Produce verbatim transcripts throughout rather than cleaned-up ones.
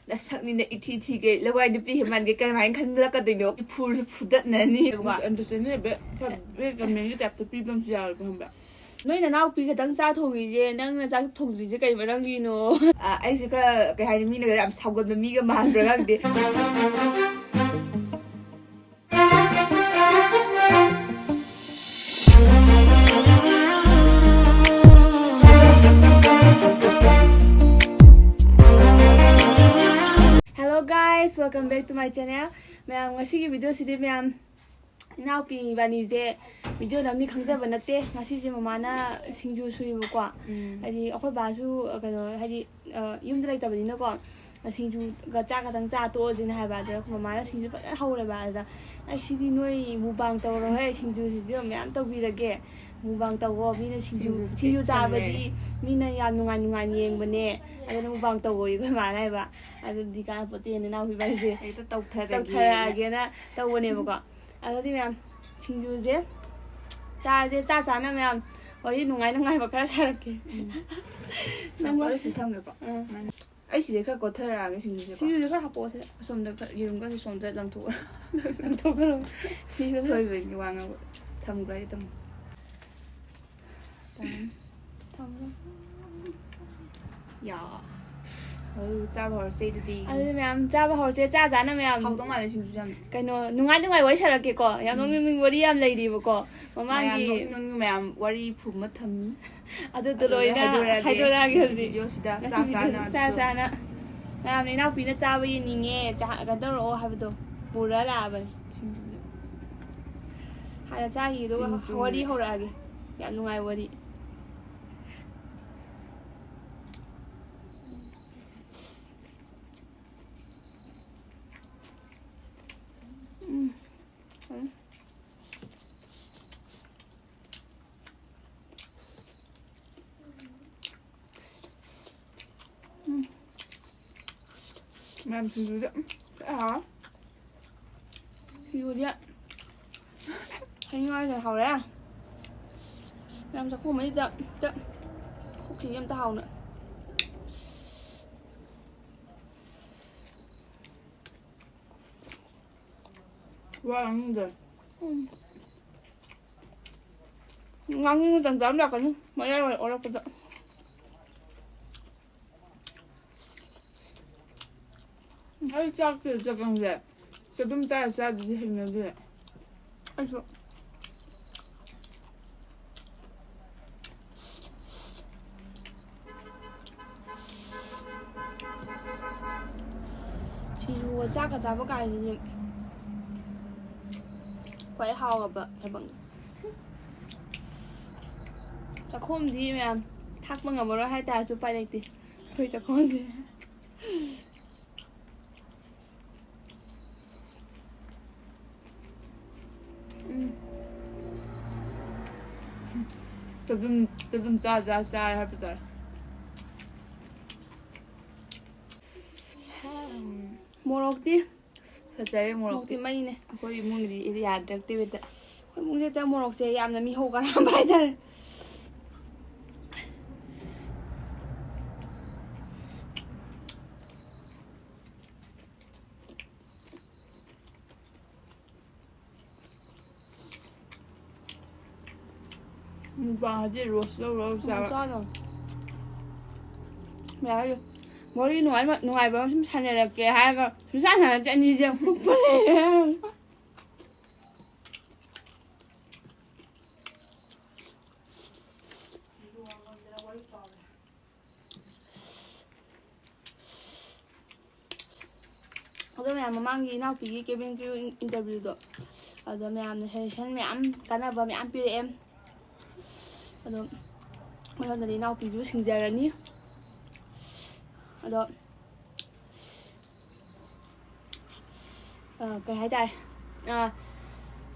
ꯅꯁꯛꯅꯤꯅ ꯏꯊꯤ ꯊꯤꯒꯩ, ꯂꯋꯥꯏ ꯅꯨꯄꯤ ꯍꯦꯃꯥꯟꯒꯩ ꯀꯃꯥꯏꯅ ꯈꯟꯂꯛꯀꯗꯣꯏꯅꯣ? ꯏꯐꯨꯔꯁꯨ ꯐꯨꯗꯠꯅꯅꯤ꯫ Misunderstanding ꯕꯦ-, ꯕꯦ-, ꯀꯃꯦꯟꯒꯤ ꯇꯥꯏꯞꯇ ꯄꯤꯕ ꯑꯃꯁꯨ ꯌꯥꯎꯋꯦꯕ, ꯈꯪꯕ꯭ꯔꯥ? ꯅꯣꯏ ꯅꯅꯥꯎꯄꯤ ꯈꯛꯇꯪ ꯆꯥꯛ ꯊꯣꯡꯉꯤꯁꯦ, ꯅꯪꯅ ꯆꯥꯛ ꯊꯣꯡꯗ꯭ꯔꯤꯁꯦ ꯀꯩ ꯃꯔꯝꯒꯤꯅꯣ? ꯑ, ꯑꯩꯁꯦ ꯈꯔ, ꯀꯩ ꯍꯥꯏꯅꯤ, ꯃꯤꯅꯒ ꯌꯥꯝ ꯁꯥꯎꯒꯟꯕ ꯃꯤꯒ ꯃꯥꯟꯕ꯭ꯔꯥ ꯈꯪꯗꯦ꯫ Hello guys, welcome back to my channel. ꯃꯌꯥꯝ, ꯉꯁꯤꯒꯤ video ꯁꯤꯗꯤ, ꯃꯌꯥꯝ, ꯏꯅꯥꯎꯄꯤ ꯏꯕꯥꯅꯤꯁꯦ video ꯅꯝꯅꯤ ꯈꯪꯖꯕ ꯅꯠꯇꯦ꯫ ꯉꯁꯤꯁꯦ ꯃꯃꯥꯅ ꯁꯤꯡꯖꯨ ꯁꯨꯏꯕꯀꯣ꯫ ꯎꯝ꯫ ꯍꯥꯏꯗꯤ ꯑꯩꯈꯣꯏ ꯕꯥꯁꯨ, ꯑ, ꯀꯩꯅꯣ, ꯍꯥꯏꯗꯤ, ꯑ, ꯌꯨꯝꯗ ꯂꯩꯇꯕꯅꯤꯅꯀꯣ, ꯁꯤꯡꯖꯨꯒ ꯆꯥꯛ ꯈꯛꯇꯪ ꯆꯥ ꯇꯣꯛꯑꯁꯤꯅ ꯍꯥꯏꯕ꯫ ꯑꯗꯨꯗ ꯑꯩꯈꯣꯏ ꯃꯃꯥꯅ ꯁꯤꯡꯖꯨ ꯐꯖꯅ ꯍꯧꯔꯦꯕ꯫ ꯑꯗꯨꯗ, "ꯑꯩ ꯁꯤꯗꯤ ꯅꯣꯏ mukbang ꯇꯧꯔꯣꯍꯦ, ꯁꯤꯡꯖꯨꯁꯤꯁꯨ ꯃꯌꯥꯝ ꯇꯧꯕꯤꯔꯒꯦ, mukbang ꯇꯧꯋꯣ, ꯃꯤꯅ ꯁꯤꯡꯖꯨ, ꯁꯤꯡꯖꯨꯁꯦ ꯁꯤꯡꯖꯨ ꯄꯤꯛ ꯆꯥꯕꯗꯤ ꯊꯜꯂꯦ꯫ ꯃꯤꯅ ꯌꯥꯝ ꯅꯨꯡꯉꯥꯏ ꯅꯨꯡꯉꯥꯏꯅ ꯌꯦꯡꯕꯅꯦ, ꯑꯗꯨꯅ mukbang ꯇꯧꯋꯣ" ꯑꯩꯈꯣꯏ ꯃꯥꯅ ꯍꯥꯏꯕ꯫ ꯑꯗꯨꯗꯤ ꯀꯥꯟꯅꯄꯣꯠꯇꯦꯅ ꯏꯅꯥꯎꯄꯤ ꯏꯕꯥꯅꯤꯁꯦ ꯍꯦꯛꯇ ꯇꯧꯊꯔꯒꯦꯅ꯫ ꯇꯧꯊꯔꯛꯑꯒꯦꯅ ꯇꯧꯕꯅꯦꯕꯀꯣ꯫ ꯑꯗꯨꯗꯤ ꯃꯌꯥꯝ, ꯁꯤꯡꯖꯨꯁꯦ ꯆꯥꯔꯁꯦ, ꯆꯥ ꯆꯥꯅ ꯃꯌꯥꯝ ꯋꯥꯔꯤ ꯅꯨꯡꯉꯥꯏ ꯅꯨꯡꯉꯥꯏꯕ ꯈꯔ ꯁꯥꯔꯛꯀꯦ꯫ ꯎꯝ꯫ ꯅꯪ ꯉꯥꯏꯈꯣ, ꯑꯩ ꯁꯤ ꯊꯝꯒꯦꯀꯣ꯫ ꯎꯝ꯫ ꯑꯩ ꯁꯤꯗꯩ ꯈꯔ ꯀꯣꯠꯊꯔꯛꯑꯒꯦ ꯁꯤꯡꯖꯨꯁꯦꯀꯣ꯫ ꯁꯤꯡꯖꯨꯁꯦ ꯈꯔ ꯍꯥꯞꯄꯛꯑꯣ ꯁꯤꯗ꯫ ꯑꯁꯣꯝꯗ ꯈꯔ ꯌꯦꯔꯨꯝꯒꯁꯦ ꯁꯣꯝꯗ ꯂꯪꯊꯣꯛꯑꯣ꯫ ꯂꯪꯊꯣꯛꯈ꯭ꯔꯣ꯫ ꯌꯦꯔꯨꯝ ꯁꯣꯏꯕꯒꯤ ꯋꯥ ꯉꯥꯡꯕ꯫ ꯊꯝꯈ꯭ꯔꯣ, ꯑꯩ ꯊꯝꯃꯣ꯫ ꯊꯝꯃꯣ꯫ ꯌꯥ꯫ ꯑꯧ, ꯆꯥꯕ ꯍꯧꯔꯁꯦ ꯑꯗꯨꯗꯤ꯫ ꯑꯗꯨꯗꯤ ꯃꯌꯥꯝ ꯆꯥꯕ ꯍꯧꯔꯁꯦ, ꯆꯥ ꯆꯥꯅ ꯃꯌꯥꯝ꯫ ꯍꯥꯎꯗꯧ ꯃꯥꯜꯂꯦ ꯁꯤꯡꯖꯨꯁꯦ ꯌꯥꯝ꯫ ꯀꯩꯅꯣ, ꯅꯨꯡꯉꯥꯏ ꯅꯨꯡꯉꯥꯏ ꯋꯥꯔꯤ ꯁꯥꯔꯛꯀꯦꯀꯣ꯫ ꯌꯥꯝ ꯎꯝ꯫ ꯅꯣꯛꯅꯤꯡ ꯅꯣꯛꯅꯤꯡ ꯋꯥꯔꯤ ꯌꯥꯝ ꯂꯩꯔꯤꯕꯀꯣ꯫ ꯃꯌꯥꯝ ꯃꯃꯥꯡꯒꯤ ꯅꯣꯛꯅꯤꯡ ꯅꯣꯛꯅꯤꯡ ꯃꯌꯥꯝ ꯋꯥꯔꯤ ꯐꯨꯝꯃ ꯊꯝꯃꯤ꯫ ꯑꯗꯨꯗꯣ ꯑꯗꯨꯗ ꯂꯣꯏꯅ ꯍꯥꯏꯗꯣꯔꯛꯑꯒꯦ ꯍꯥꯏꯗꯣꯔꯛꯑꯒꯦ ꯉꯁꯤ ꯍꯧꯖꯤꯛ꯫ Video ꯁꯤꯗ ꯉꯁꯤ ꯆꯥ video ꯆꯥꯅ ꯆꯥ ꯑꯗꯨꯁꯨ꯫ ꯆꯥꯅ꯫ ꯃꯌꯥꯝꯅ ꯏꯅꯥꯎꯄꯤꯅ ꯆꯥꯕ ꯌꯦꯡꯅꯤꯡꯉꯦ, ꯆꯥ-, ꯀꯩꯅꯣ ꯇꯧꯔꯛꯑꯣ ꯍꯥꯏꯕꯗꯣ ꯄꯨꯔ ꯂꯥꯛꯑꯕꯅꯤ꯫ ꯁꯤꯡꯖꯨꯁꯦ꯫ ꯍꯥꯟꯅ ꯆꯥꯈꯤꯒꯦ, ꯑꯗꯨꯒ ꯇꯤꯟ ꯆꯨꯝꯃꯦ꯫ ꯋꯥꯔꯤ ꯍꯧꯔꯛꯑꯒꯦ꯫ ꯌꯥꯝ ꯅꯨꯡꯉꯥꯏꯕ ꯋꯥꯔꯤ꯫ ꯎꯝ꯫ ꯎꯝ꯫ ꯎꯝ꯫ ꯃꯌꯥꯝ ꯁꯤꯡꯖꯨꯁꯦ, ꯎꯝ, ꯐꯖꯅ ꯍꯥꯎꯔꯦ꯫ ꯁꯤꯡꯖꯨꯁꯦ ꯍꯩꯉꯥꯏꯁꯦ ꯍꯥꯎꯔꯦ꯫ ꯃꯌꯥꯝ ꯆꯥꯛꯈꯨꯝ ꯃꯔꯤꯗ ꯑꯝꯇ ꯈꯨꯠꯈꯤꯒꯦ ꯑꯝꯇ ꯍꯥꯎꯅ꯫ ꯋꯥ ꯉꯥꯡꯅꯤꯡꯗ꯭ꯔꯦ꯫ ꯎꯝ꯫ ꯉꯥꯡꯅꯤꯡꯕ ꯇꯟꯖꯥ ꯑꯃ ꯂꯥꯛꯀꯅꯤ ꯃꯌꯥꯏ ꯋꯥꯏ ꯑꯣꯜꯂꯛꯄꯗ꯫ ꯑꯩ ꯆꯥꯛꯇꯤ ꯆꯒꯪꯁꯦ ꯆꯗꯨꯝ ꯆꯥꯔ ꯆꯥꯗꯗꯤ ꯍꯩꯅꯗꯦ꯫ ꯑꯩꯁꯨ꯫ ꯁꯤꯡꯖꯨꯒ ꯆꯥꯛꯀ ꯆꯥꯕ ꯀꯥꯏꯁꯤꯗꯤ ꯈ꯭ꯋꯥꯏ ꯍꯥꯎꯔꯕ ꯊꯕꯛꯅꯤ꯫ ꯆꯥꯛꯈꯣꯝꯗꯤ ꯃꯌꯥꯝ ꯊꯥꯛꯄ ꯉꯝꯃꯔꯣꯏ ꯍꯥꯏꯇꯥꯔꯁꯨ ꯎꯄꯥꯏ ꯂꯩꯇꯦ ꯑꯩꯈꯣꯏ ꯆꯥꯛꯈꯣꯝꯁꯦ꯫ ꯎꯝ꯫ ꯆꯗꯨꯝ, ꯆꯗꯨꯝ ꯆꯥ, ꯆꯥ, ꯆꯥꯔꯦ ꯍꯥꯏꯕ ꯇꯥꯔꯦ꯫ ꯃꯣꯔꯣꯛꯇꯤ ꯐꯖꯔꯦ ꯃꯣꯔꯣꯛꯇꯤ꯫ ꯃꯣꯔꯣꯛꯇꯤ ꯃꯩꯅꯦ꯫ ꯑꯩꯈꯣꯏ ꯏꯃꯨꯡꯒꯤꯗꯤ ꯌꯥꯗ꯭ꯔꯛꯇꯦꯕ ꯍꯦꯛꯇ꯫ ꯑꯩꯈꯣꯏ ꯏꯃꯨꯡꯁꯦ ꯍꯦꯛꯇ ꯃꯣꯔꯣꯛꯁꯦ ꯌꯥꯝꯅ ꯃꯤꯍꯧ ꯀꯔꯝꯕ ꯍꯥꯏꯇꯥꯔꯦ꯫ ꯅꯨꯄꯥ ꯍꯥꯏꯗꯤ ꯔꯣꯁ ꯂꯧ ꯂꯧ ꯆꯥꯕ꯫ ꯆꯥꯗꯧ꯫ ꯌꯥꯔꯦ꯫ ꯋꯥꯔꯤ ꯅꯨꯡꯉꯥꯏꯕ, ꯅꯨꯡꯉꯥꯏꯕ ꯑꯃ ꯁꯨꯝ ꯁꯥꯟꯅꯔꯛꯀꯦ ꯍꯥꯏꯔꯒ ꯁꯨꯡꯁꯥꯟ ꯁꯥꯟꯅꯗꯦ ꯑꯅꯤꯁꯦ ꯃꯨꯛꯄ ꯂꯩꯔꯦ꯫ ꯑꯗꯣ ꯃꯌꯥꯝ, ꯃꯃꯥꯡꯒꯤ ꯏꯅꯥꯎꯄꯤꯒꯤ cabin crew interviewꯗꯣ, ꯑꯗꯣ ꯃꯌꯥꯝꯅ suggestion ꯃꯌꯥꯝ, ꯀꯥꯟꯅꯕ ꯃꯌꯥꯝ ꯄꯤꯔꯛꯑꯦ꯫ ꯑꯗꯣ ꯃꯊꯪꯗꯗꯤ ꯏꯅꯥꯎꯄꯤꯁꯨ ꯁꯤꯡꯖꯔꯅꯤ꯫ ꯑꯗꯣ ꯑ, ꯀꯩ ꯍꯥꯏꯇꯥꯔꯦ, ꯑ,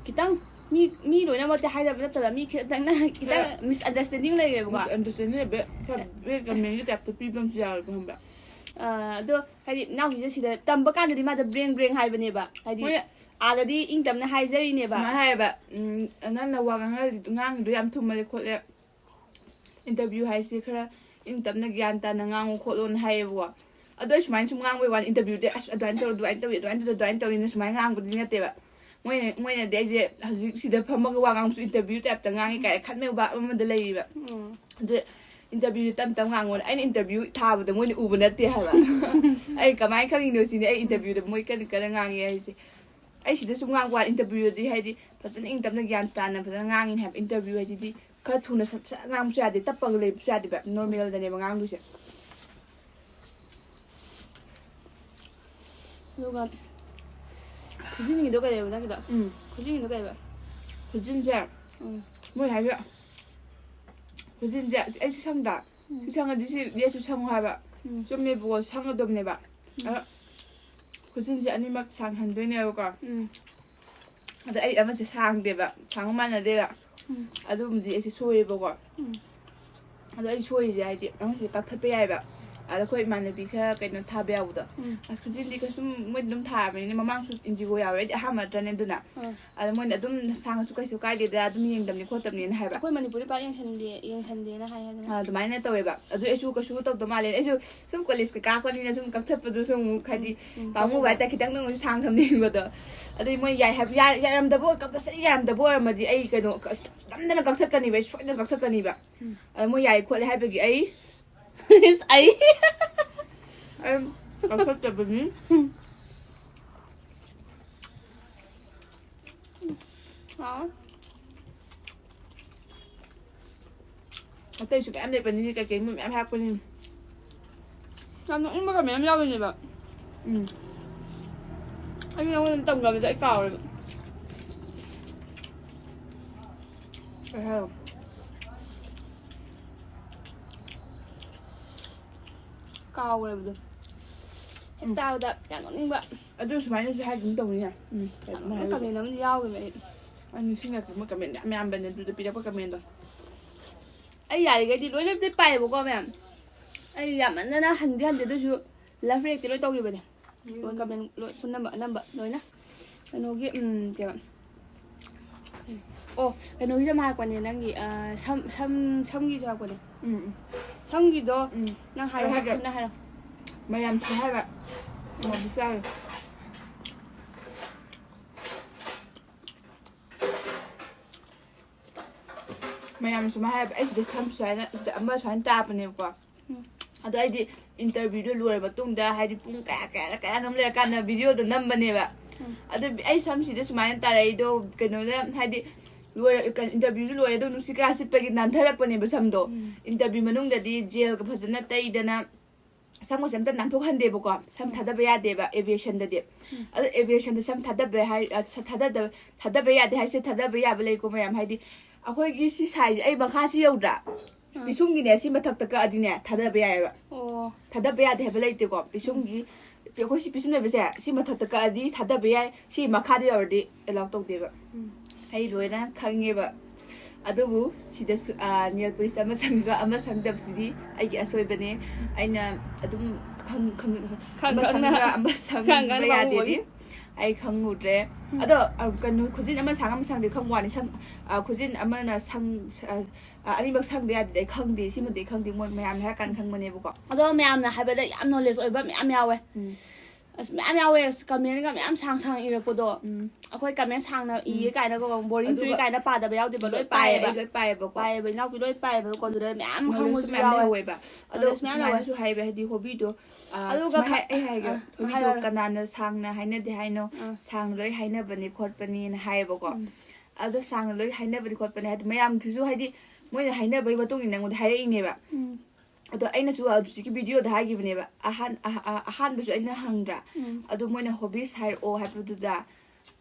ꯈꯤꯇꯪ ꯃꯤ, ꯃꯤ ꯂꯣꯏꯅꯃꯛꯇꯤ ꯍꯥꯏꯗꯕ ꯅꯠꯇꯕ, ꯃꯤ ꯈꯤꯇꯪꯅ, ꯈꯤꯇꯪ ꯈꯔ misunderstanding ꯂꯩꯔꯦꯕꯀꯣ꯫ Misunderstanding ꯂꯩꯕ, ꯈꯔ ꯕꯦꯛ ꯀꯃꯦꯟꯒꯤ typeꯇ ꯄꯤꯕ ꯑꯃꯁꯨ ꯌꯥꯎꯋꯦꯕ, ꯈꯪꯕ꯭ꯔꯥ? ꯑ, ꯑꯗꯣ ꯍꯥꯏꯗꯤ ꯏꯅꯥꯎꯄꯤꯁꯦ ꯁꯤꯗ ꯇꯝꯕ ꯀꯥꯟꯗꯗꯤ ꯃꯥꯗꯣ ꯕ꯭ꯔꯦꯡ ꯕ꯭ꯔꯦꯡ ꯍꯥꯏꯕꯅꯦꯕ, ꯍꯥꯏꯗꯤ ꯍꯣꯏ꯫ ꯑꯥꯗꯗꯤ ꯏꯪ ꯇꯞꯅ ꯍꯥꯏꯖꯔꯤꯅꯦꯕ꯫ ꯁꯨꯃꯥꯏꯅ ꯍꯥꯏꯌꯦꯕ, "ꯎꯝ, ꯅꯪꯅ ꯋꯥ ꯉꯥꯡꯉ-, ꯉꯥꯡꯉꯤꯗꯣ ꯌꯥꯝ ꯊꯨꯝꯃꯜꯂꯦ ꯈꯣꯠꯂꯦ, interview ꯍꯥꯏꯁꯦ ꯈꯔ ꯏꯪ ꯇꯞꯅ ꯒ꯭ꯌꯥꯟ ꯇꯥꯅ ꯉꯥꯡꯉꯨ ꯈꯣꯠꯂꯣꯅ" ꯍꯥꯏꯌꯦꯕꯀꯣ꯫ ꯑꯗꯣ ꯑꯩ ꯁꯨꯃꯥꯏꯅ ꯁꯨꯝ ꯉꯥꯡꯕꯩ ꯋꯥꯅꯤ, interviewꯗꯤ "ꯑꯁ, ꯑꯗꯨꯃꯥꯏꯅ ꯇꯧꯔ, ꯑꯗꯨꯃꯥꯏꯅ ꯇꯧꯏ, ꯑꯗꯨꯃꯥꯏꯅ ꯇꯧꯔ, ꯑꯗꯨꯃꯥꯏꯅ ꯇꯧꯏꯅ" ꯁꯨꯃꯥꯏꯅ ꯉꯥꯡꯕꯗꯤ ꯅꯠꯇꯦꯕ꯫ ꯃꯣꯏꯅ ꯃꯣꯏꯅꯗꯤ ꯑꯩꯁꯦ ꯍꯧꯖꯤꯛ ꯁꯤꯗ ꯐꯝꯃꯒ ꯋꯥ ꯉꯥꯡꯕꯁꯨ ꯏꯟꯇꯔꯚꯤꯌꯨ ꯇꯥꯏꯞꯇ ꯉꯥꯡꯉꯤ ꯀꯥꯏꯅ ꯈꯟꯕ ꯚꯥꯕ ꯑꯃꯗ ꯂꯩꯔꯤꯕ꯫ ꯎꯝ ꯑꯗꯨ ꯏꯟꯇꯔꯚꯤꯌꯨꯁꯦ ꯇꯞ ꯇꯞ ꯉꯥꯡꯉꯣꯅ ꯑꯩꯅ ꯏꯟꯇꯔꯚꯤꯌꯨ ꯊꯥꯕꯗ ꯃꯣꯏꯅ ꯎꯕ ꯅꯠꯇꯦ ꯍꯥꯏꯕ꯫ ꯑꯩ ꯀꯃꯥꯏꯅ ꯈꯪꯉꯤꯅꯣ ꯁꯤꯅꯤ ꯑꯩ ꯏꯟꯇꯔꯚꯤꯌꯨꯗ ꯃꯣꯏ ꯀꯟꯅ ꯀꯟꯅ ꯉꯥꯡꯉꯦ ꯍꯥꯏꯁꯦ꯫ ꯑꯩ ꯁꯤꯗ ꯁꯨꯝ ꯉꯥꯡꯕ ꯋꯥꯅꯤ, ꯏꯟꯇꯔꯚꯤꯌꯨꯗꯗꯤ ꯍꯥꯏꯗꯤ ꯐꯖꯅ ꯏꯪ ꯇꯞꯅ ꯒ꯭ꯌꯥꯟ ꯇꯥꯅ ꯐꯖꯅ ꯉꯥꯡꯉꯤꯅꯦ ꯍꯥꯏꯕ꯫ ꯏꯟꯇꯔꯚꯤꯌꯨ ꯍꯥꯏꯁꯤꯗꯤ ꯈꯔ ꯊꯨꯅ ꯁꯠ ꯁꯠ ꯉꯥꯡꯕꯁꯨ ꯌꯥꯗꯦ, ꯇꯞꯄꯒ ꯂꯩꯕꯁꯨ ꯌꯥꯗꯦꯕ, ꯅꯣꯔꯃꯦꯜꯗꯅꯦꯕ ꯉꯥꯡꯗꯣꯏꯁꯦ꯫ ꯑꯗꯨꯒ ꯈꯨꯖꯤꯟꯒꯤꯗꯣ ꯀꯩ ꯂꯩꯕ ꯅꯪꯒꯤꯗꯣ? ꯎꯝ ꯈꯨꯖꯤꯟꯒꯤꯗꯣ ꯀꯩ ꯂꯩꯕ? ꯈꯨꯖꯤꯟꯁꯦ ꯎꯝ ꯈꯨꯖꯤꯟꯁꯦ ꯑꯩꯁꯦ ꯁꯝꯗ꯭ꯔꯥ? ꯁꯤ ꯁꯪꯉꯗꯤ ꯁꯤ ꯌꯦꯠꯁꯨ ꯁꯪꯉꯨ ꯍꯥꯏꯕ꯫ ꯎꯝ ꯆꯨꯝꯃꯦꯕꯀꯣ, ꯁꯪꯒꯗꯕꯅꯦꯕ꯫ ꯑꯗꯣ ꯈꯨꯖꯤꯟꯁꯦ ꯑꯅꯤꯃꯛ ꯁꯥꯡꯍꯟꯗꯣꯏꯅꯦꯕꯀꯣ꯫ ꯎꯝ ꯑꯗꯣ ꯑꯩ ꯑꯃꯁꯦ ꯁꯥꯡꯗꯦꯕ, ꯁꯥꯡꯕ ꯃꯥꯟꯅꯗꯦꯕ꯫ ꯎꯝ ꯑꯗꯨꯒꯨꯝꯕꯗꯤ ꯑꯩꯁꯦ ꯁꯣꯏꯌꯦꯕꯀꯣ꯫ ꯎꯝ ꯑꯗꯣ ꯑꯩ ꯁꯣꯏꯔꯤꯁꯦ ꯍꯥꯏꯗꯤ ꯑꯃꯁꯦ ꯀꯛꯊꯠꯄ ꯌꯥꯏꯕ꯫ ꯑꯗ ꯑꯩꯈꯣꯏ ꯏꯃꯥꯟꯅꯕꯤ ꯈꯔ ꯀꯩꯅꯣ ꯊꯥꯕ ꯌꯥꯎꯕꯗꯣ꯫ ꯎꯝ ꯑꯁ ꯈꯨꯖꯤꯟꯗꯤ ꯀꯩꯁꯨꯝ ꯃꯣꯏ ꯑꯗꯨꯝ ꯊꯥꯕꯅꯤꯅ, ꯃꯃꯥꯡꯁꯨ ꯏꯟꯗꯤꯒꯣ ꯌꯥꯎꯋꯦ, ꯑꯩꯗꯤ ꯑꯍꯥꯟꯕ ꯅꯠꯇ꯭ꯔꯅꯦ ꯑꯗꯨꯅ꯫ ꯑꯥ ꯑꯗ ꯃꯣꯏꯅ ꯑꯗꯨꯝ ꯁꯥꯡꯉꯁꯨ ꯀꯩꯁꯨ ꯀꯥꯏꯗꯦꯗ, ꯑꯗꯨꯝ ꯌꯦꯡꯗꯕꯅꯤ ꯈꯣꯠꯇꯕꯅꯤꯅ ꯍꯥꯏꯕ꯫ ꯑꯩꯈꯣꯏ ꯃꯅꯤꯄꯨꯔꯗꯤ ꯄꯥꯛ ꯌꯦꯡꯁꯟꯗꯦ ꯌꯦꯡꯁꯟꯗꯦꯅ ꯍꯥꯏ ꯍꯥꯏꯗꯅ꯫ ꯑꯥ, ꯑꯗꯨꯃꯥꯏꯅ ꯇꯧꯋꯦꯕ꯫ ꯑꯗꯨ ꯑꯩꯁꯨ ꯀꯩꯁꯨ ꯇꯧꯗꯧ ꯃꯥꯜꯂꯦ꯫ ꯑꯩꯁꯨ ꯁꯨꯝ ꯀꯣꯂꯦꯖꯀ ꯀꯥꯔꯛꯄꯅꯤꯅ ꯁꯨꯝ ꯀꯛꯊꯠꯄꯗꯨꯁꯨ ꯑꯃꯨꯛ ꯍꯥꯏꯗꯤ ꯎꯝ, ꯄꯥꯝꯃꯨꯕ ꯍꯥꯏꯇꯥꯔꯦ, ꯈꯤꯇꯪꯗ ꯑꯣꯏꯔꯁꯨ ꯁꯥꯡ ꯊꯝꯅꯤꯡꯕꯗꯣ꯫ ꯑꯗꯨꯏ ꯃꯣꯏ ꯌꯥꯏ ꯍꯥꯏꯕ, ꯌꯥ- ꯌꯥꯔꯝꯗꯕ ꯑꯣꯏ-, ꯀꯝꯄꯜꯁꯔꯤ ꯌꯥꯔꯝꯗꯕ ꯑꯣꯏꯔꯝꯃꯗꯤ ꯑꯩ ꯀꯩꯅꯣ ꯀ-, ꯅꯝꯗꯅ ꯀꯛꯊꯠꯀꯅꯤꯕ, ꯑꯩ ꯁꯣꯏꯗꯅ ꯀꯛꯊꯠꯀꯅꯤꯕ꯫ ꯎꯝ꯫ ꯑꯗ ꯃꯣꯏ ꯌꯥꯏ ꯈꯣꯠꯂꯦ ꯍꯥꯏꯕꯒꯤ ꯑꯩ ꯏꯁ, ꯑꯩ ꯑꯩ ꯀꯛꯊꯠꯇꯕꯅꯤ꯫ ꯑꯥ, ꯑꯇꯩꯁꯨ ꯃꯌꯥꯝ ꯂꯩꯕꯅꯤꯅꯦ, ꯀꯩꯀꯩꯅꯣ ꯃꯌꯥꯝ ꯍꯥꯞꯄꯅꯤ꯫ ꯌꯥꯝ ꯅꯣꯛꯅꯤꯡꯕꯒ ꯃꯌꯥꯝ ꯌꯥꯎꯔꯤꯅꯦꯕ꯫ ꯎꯝ꯫ ꯑꯩ ꯅꯉꯣꯟꯗ ꯇꯝꯈ꯭ꯔꯕꯗ ꯑꯩ ꯀꯥꯎꯔꯦꯕ꯫ ꯀꯩ ꯍꯥꯏꯔꯣ? ꯀꯥꯎꯈ꯭ꯔꯕꯗꯣ꯫ ꯍꯦꯛ ꯇꯥꯕꯗ ꯌꯥꯝ ꯅꯣꯛꯅꯤꯡꯕ꯫ ꯑꯗꯨ ꯁꯨꯃꯥꯏꯅꯁꯨ ꯍꯥꯏꯒꯨꯝ ꯇꯧꯅꯤꯅꯦ꯫ ꯎꯝ꯫ ꯌꯥꯝ ꯀꯃꯦꯟ ꯑꯃꯗꯤ ꯌꯥꯎꯈꯤꯕ ꯑꯩ꯫ ꯑꯩ ꯅꯤꯡꯁꯤꯡꯉꯛꯄ ꯀꯃꯦꯟ ꯌꯥꯝ ꯌꯥꯝꯕꯅꯦ ꯑꯗꯨꯗ ꯄꯤꯔꯛꯄ ꯀꯃꯦꯟꯗꯣ꯫ ꯑꯩ ꯌꯥꯔꯤꯈꯩꯗꯤ ꯂꯣꯏꯅꯕꯨꯗꯤ ꯄꯥꯏꯌꯦꯕꯀꯣ ꯃꯌꯥꯝ꯫ ꯑꯩ ꯌꯥꯝꯃꯟꯗꯅ ꯍꯟꯗꯤ ꯍꯟꯗꯦ, ꯑꯗꯨꯏꯁꯨ ꯂꯚ ꯔꯤꯌꯦꯛꯇꯤ ꯂꯣꯏ ꯇꯧꯈꯤꯕꯅꯦ꯫ ꯂꯣꯏ ꯀꯃꯦꯟ ꯂꯣꯏ ꯄꯨꯝꯅꯃꯛ ꯑꯅꯝꯕ ꯂꯣꯏꯅ꯫ ꯀꯩꯅꯣꯒꯤ ꯎꯝ ꯀꯩꯕ ꯑꯣ ꯀꯩꯅꯣꯒꯤꯁꯨ ꯑꯃ ꯍꯥꯏꯔꯛꯄꯅꯦ ꯅꯪꯒꯤ ꯑ, ꯁꯝ ꯁꯝ ꯁꯝꯒꯤꯁꯨ ꯍꯥꯏꯔꯛꯄꯅꯦ꯫ ꯎꯝ ꯎꯝ꯫ ꯁꯝꯒꯤꯗꯣ ꯎꯝ꯫ ꯅꯪ ꯍꯥꯏꯔꯣ꯫ ꯑꯩ ꯍꯥꯏꯒꯦ꯫ ꯅꯪ ꯍꯥꯏꯔꯣ꯫ ꯃꯌꯥꯝ ꯊꯤ ꯍꯥꯏꯕ꯫ ꯃꯌꯥꯝ ꯆꯥꯔꯦ꯫ ꯃꯌꯥꯝ ꯁꯨꯃꯥꯏꯅ ꯍꯥꯏꯕ, ꯑꯩ ꯁꯤꯗ ꯁꯝ ꯁꯨꯃꯥꯏꯅ ꯁꯤꯗ ꯑꯃ ꯁꯨꯃꯥꯏꯅ ꯇꯥꯕꯅꯦꯕꯀꯣ꯫ ꯎꯝ꯫ ꯑꯗꯣ ꯑꯩꯗꯤ interviewꯗꯣ ꯂꯣꯏꯔ ꯃꯇꯨꯡꯗ, ꯍꯥꯏꯗꯤ ꯄꯨꯡ ꯀꯌꯥ ꯀꯌꯥ ꯀꯌꯥꯅꯣꯝ ꯂꯩꯔꯀꯥꯟꯗ videoꯗꯣ ꯅꯝꯕꯅꯦꯕ꯫ ꯎꯝ꯫ ꯑꯗꯨ ꯑꯩ ꯁꯝꯁꯤꯗ ꯁꯨꯃꯥꯏꯅ ꯇꯥꯔꯛꯏꯗꯣ ꯀꯩꯅꯣꯗ, ꯍꯥꯏꯗꯤ ꯂꯣꯏꯔ interviewꯁꯨ ꯂꯣꯏꯔꯦ, ꯑꯗꯣ ꯅꯨꯡꯁꯤꯠ ꯀꯌꯥ ꯁꯤꯠꯄꯒꯤ ꯅꯥꯟꯊꯔꯛꯄꯅꯦꯕ ꯁꯝꯗꯣ꯫ ꯎꯝ꯫ Interview ꯃꯅꯨꯡꯗꯗꯤ gelꯒ ꯐꯖꯅ ꯇꯩꯗꯅ ꯁꯝꯒꯁꯦ ꯑꯝꯇ ꯅꯥꯟꯊꯣꯛꯍꯟꯗꯦꯕꯀꯣ꯫ ꯁꯝ ꯎꯝ꯫ ꯊꯥꯗꯕ ꯌꯥꯗꯦꯕ aviationꯗꯗꯤ꯫ ꯎꯝ꯫ ꯑꯗꯣ aviationꯗ ꯁꯝ ꯊꯥꯗꯕ ꯍꯥꯏ-, ꯑ, ꯁ-, ꯊꯥꯗꯗꯕ, ꯊꯥꯗꯕ ꯌꯥꯗꯦ ꯍꯥꯏꯁꯦ ꯊꯥꯗꯕ ꯌꯥꯕ ꯂꯩꯀꯣ ꯃꯌꯥꯝ꯫ ꯍꯥꯏꯗꯤ ꯑꯩꯈꯣꯏꯒꯤ ꯁꯤ size, ꯑꯩ ꯃꯈꯥꯁꯤ ꯌꯧꯗ꯭ꯔꯥ? ꯑꯥ꯫ ꯄꯤꯁꯨꯝꯒꯤꯅꯦ, ꯁꯤ ꯃꯊꯛꯇ ꯀꯛꯑꯗꯤꯅꯦ ꯊꯥꯗꯕ ꯌꯥꯏꯑꯕ꯫ ꯑꯣ꯫ ꯊꯥꯗꯕ ꯌꯥꯗꯦ ꯍꯥꯏꯕ ꯂꯩꯇꯦꯀꯣ꯫ ꯄꯤꯁꯨꯝꯒꯤ, ꯑꯩꯈꯣꯏ ꯁꯤ ꯄꯤꯁꯨꯝ ꯂꯩꯕꯁꯦ, ꯁꯤ ꯃꯊꯛꯇ ꯀꯛꯑꯗꯤ ꯊꯥꯗꯕ ꯌꯥꯏ, ꯁꯤ ꯃꯈꯥꯗ ꯌꯧꯔꯗꯤ allow ꯇꯧꯗꯦꯕ꯫ ꯎꯝ꯫ ꯑꯩ ꯂꯣꯏꯅ ꯈꯪꯉꯦꯕ꯫ ꯑꯗꯨꯕꯨ ꯁꯤꯗꯁꯨ, ꯑꯥ, nail polish ꯑꯃ ꯁꯪꯉꯒ ꯑꯃ ꯁꯪꯗꯕꯁꯤꯗꯤ ꯑꯩꯒꯤ ꯑꯁꯣꯏꯕꯅꯦ꯫ ꯑꯩꯅ ꯑꯗꯨꯝ ꯈꯪ-, ꯈꯪ-, ꯈꯪ-, ꯑꯃ ꯈꯪꯅ-, ꯁꯪꯉꯒ ꯑꯃ ꯈꯪ-, ꯁꯪꯕ ꯈꯪꯅ ꯌꯥꯗꯦꯗꯤ ꯈꯪꯍꯧꯕꯒꯤ꯫ ꯑꯩ ꯈꯪꯉꯨꯗ꯭ꯔꯦ꯫ ꯎꯝ꯫ ꯑꯗꯣ, ꯑ, ꯀꯩꯅꯣ, ꯈꯨꯖꯤꯟ ꯑꯃ ꯁꯥꯡ ꯑꯃ ꯁꯥꯡꯗꯦ ꯈꯪꯕ ꯋꯥꯅꯤ꯫ ꯁꯝ, ꯑ, ꯈꯨꯖꯤꯟ ꯑꯃꯅ ꯁꯪ-, ꯑ, ꯑ, ꯑꯅꯤꯃꯛ ꯁꯪꯗ ꯌꯥꯗꯦꯗꯤ ꯑꯩ ꯈꯪꯗꯦ꯫ ꯁꯤꯃꯗꯤ ꯑꯩ ꯈꯪꯗꯦ꯫ ꯃꯣꯏ ꯃꯌꯥꯝꯅ ꯍꯥꯏꯔ ꯀꯥꯟꯗ ꯈꯪꯕꯅꯦꯕꯀꯣ꯫ ꯑꯗꯣ ꯃꯌꯥꯝꯅ ꯍꯥꯏꯕꯗ ꯌꯥꯝ knowledge ꯑꯣꯏꯕ ꯃꯌꯥꯝ ꯌꯥꯎꯋꯦ꯫ ꯎꯝ꯫ ꯑꯁ, ꯃꯌꯥꯝ ꯌꯥꯎꯋꯦ꯫ ꯑꯁ, commentꯒ ꯃꯌꯥꯝ ꯁꯥꯡ ꯁꯥꯡ ꯏꯔꯛꯄꯗꯣ꯫ ꯎꯝ꯫ ꯑꯩꯈꯣꯏ comment ꯁꯥꯡꯅ ꯏꯌꯦ ꯎꯝ꯫ ꯀꯥꯏꯅꯒ boring ꯆꯨꯏ ꯑꯗꯨꯒ ꯀꯥꯏꯅ ꯄꯥꯗꯕ ꯌꯥꯎꯗꯦꯕ, ꯂꯣꯏ ꯂꯣꯏ ꯄꯥꯏꯌꯦ, ꯄꯥꯏꯌꯦꯕ꯫ ꯑꯩ ꯂꯣꯏ ꯄꯥꯏꯌꯦꯕꯀꯣ꯫ ꯄꯥꯏꯌꯦꯕ, ꯏꯅꯥꯎꯄꯤ ꯂꯣꯏ ꯄꯥꯏꯌꯦꯕꯀꯣ꯫ ꯑꯗꯨꯗ ꯃꯌꯥꯝ knowledgeꯁꯨ ꯈꯪꯕꯁꯨ ꯃꯌꯥꯝ ꯌꯥꯎꯋꯦ꯫ ꯂꯩꯍꯧꯋꯦꯕ꯫ ꯑꯗꯣ knowledge ꯃꯌꯥꯝ ꯂꯩꯍꯧꯋꯦ꯫ ꯁꯨꯃꯥꯏꯅꯁꯨ ꯍꯥꯏꯕ, ꯍꯥꯏꯗꯤ hobbyꯗꯣ, ꯑ, ꯑꯗꯨꯒ ꯁꯨꯃꯥꯏꯅ ꯈ-, ꯍꯥꯏ-, ꯑꯩ ꯍꯥꯏꯒꯦ, ꯑ, hobbyꯗꯣ ꯍꯥꯏꯔꯣ, ꯍꯥꯏꯔꯣ꯫ ꯀꯅꯥꯅ ꯁꯥꯡꯅ ꯍꯥꯏꯅꯗꯦ ꯍꯥꯏꯅꯣ? ꯑ꯫ ꯁꯥꯡꯅ ꯂꯣꯏ ꯍꯥꯏꯅꯕꯅꯤ ꯈꯣꯠꯄꯅꯤꯅ ꯍꯥꯏꯌꯦꯕꯀꯣ꯫ ꯎꯝ꯫ ꯑꯗꯣ ꯁꯥꯡꯅ ꯂꯣꯏ ꯍꯥꯏꯅꯕꯅꯤ ꯈꯣꯠꯄꯅꯤ ꯍꯥꯏꯗꯤ ꯃꯌꯥꯝꯒꯤꯁꯨ ꯍꯥꯏꯗꯤ ꯃꯣꯏꯅ ꯍꯥꯏꯅꯕꯒꯤ ꯃꯇꯨꯡ ꯏꯟꯅ ꯑꯩꯉꯣꯟꯗ ꯍꯥꯏꯔꯛꯏꯅꯦꯕ꯫ ꯎꯝ꯫ ꯑꯗꯣ ꯑꯩꯅꯁꯨ ꯍꯧꯖꯤꯛꯀꯤ videoꯗ ꯍꯥꯏꯈꯤꯕꯅꯦꯕ, ꯑꯍꯥꯟ-, ꯑꯍ-, ꯑ-, ꯑꯍꯥꯟꯕꯁꯨ ꯑꯩꯅ ꯍꯪꯗ꯭ꯔꯥ? ꯎꯝ꯫ ꯑꯗꯣ ꯃꯣꯏꯅ hobbies ꯍꯥꯏꯔꯛꯑꯣ ꯍꯥꯏꯕꯗꯨꯗ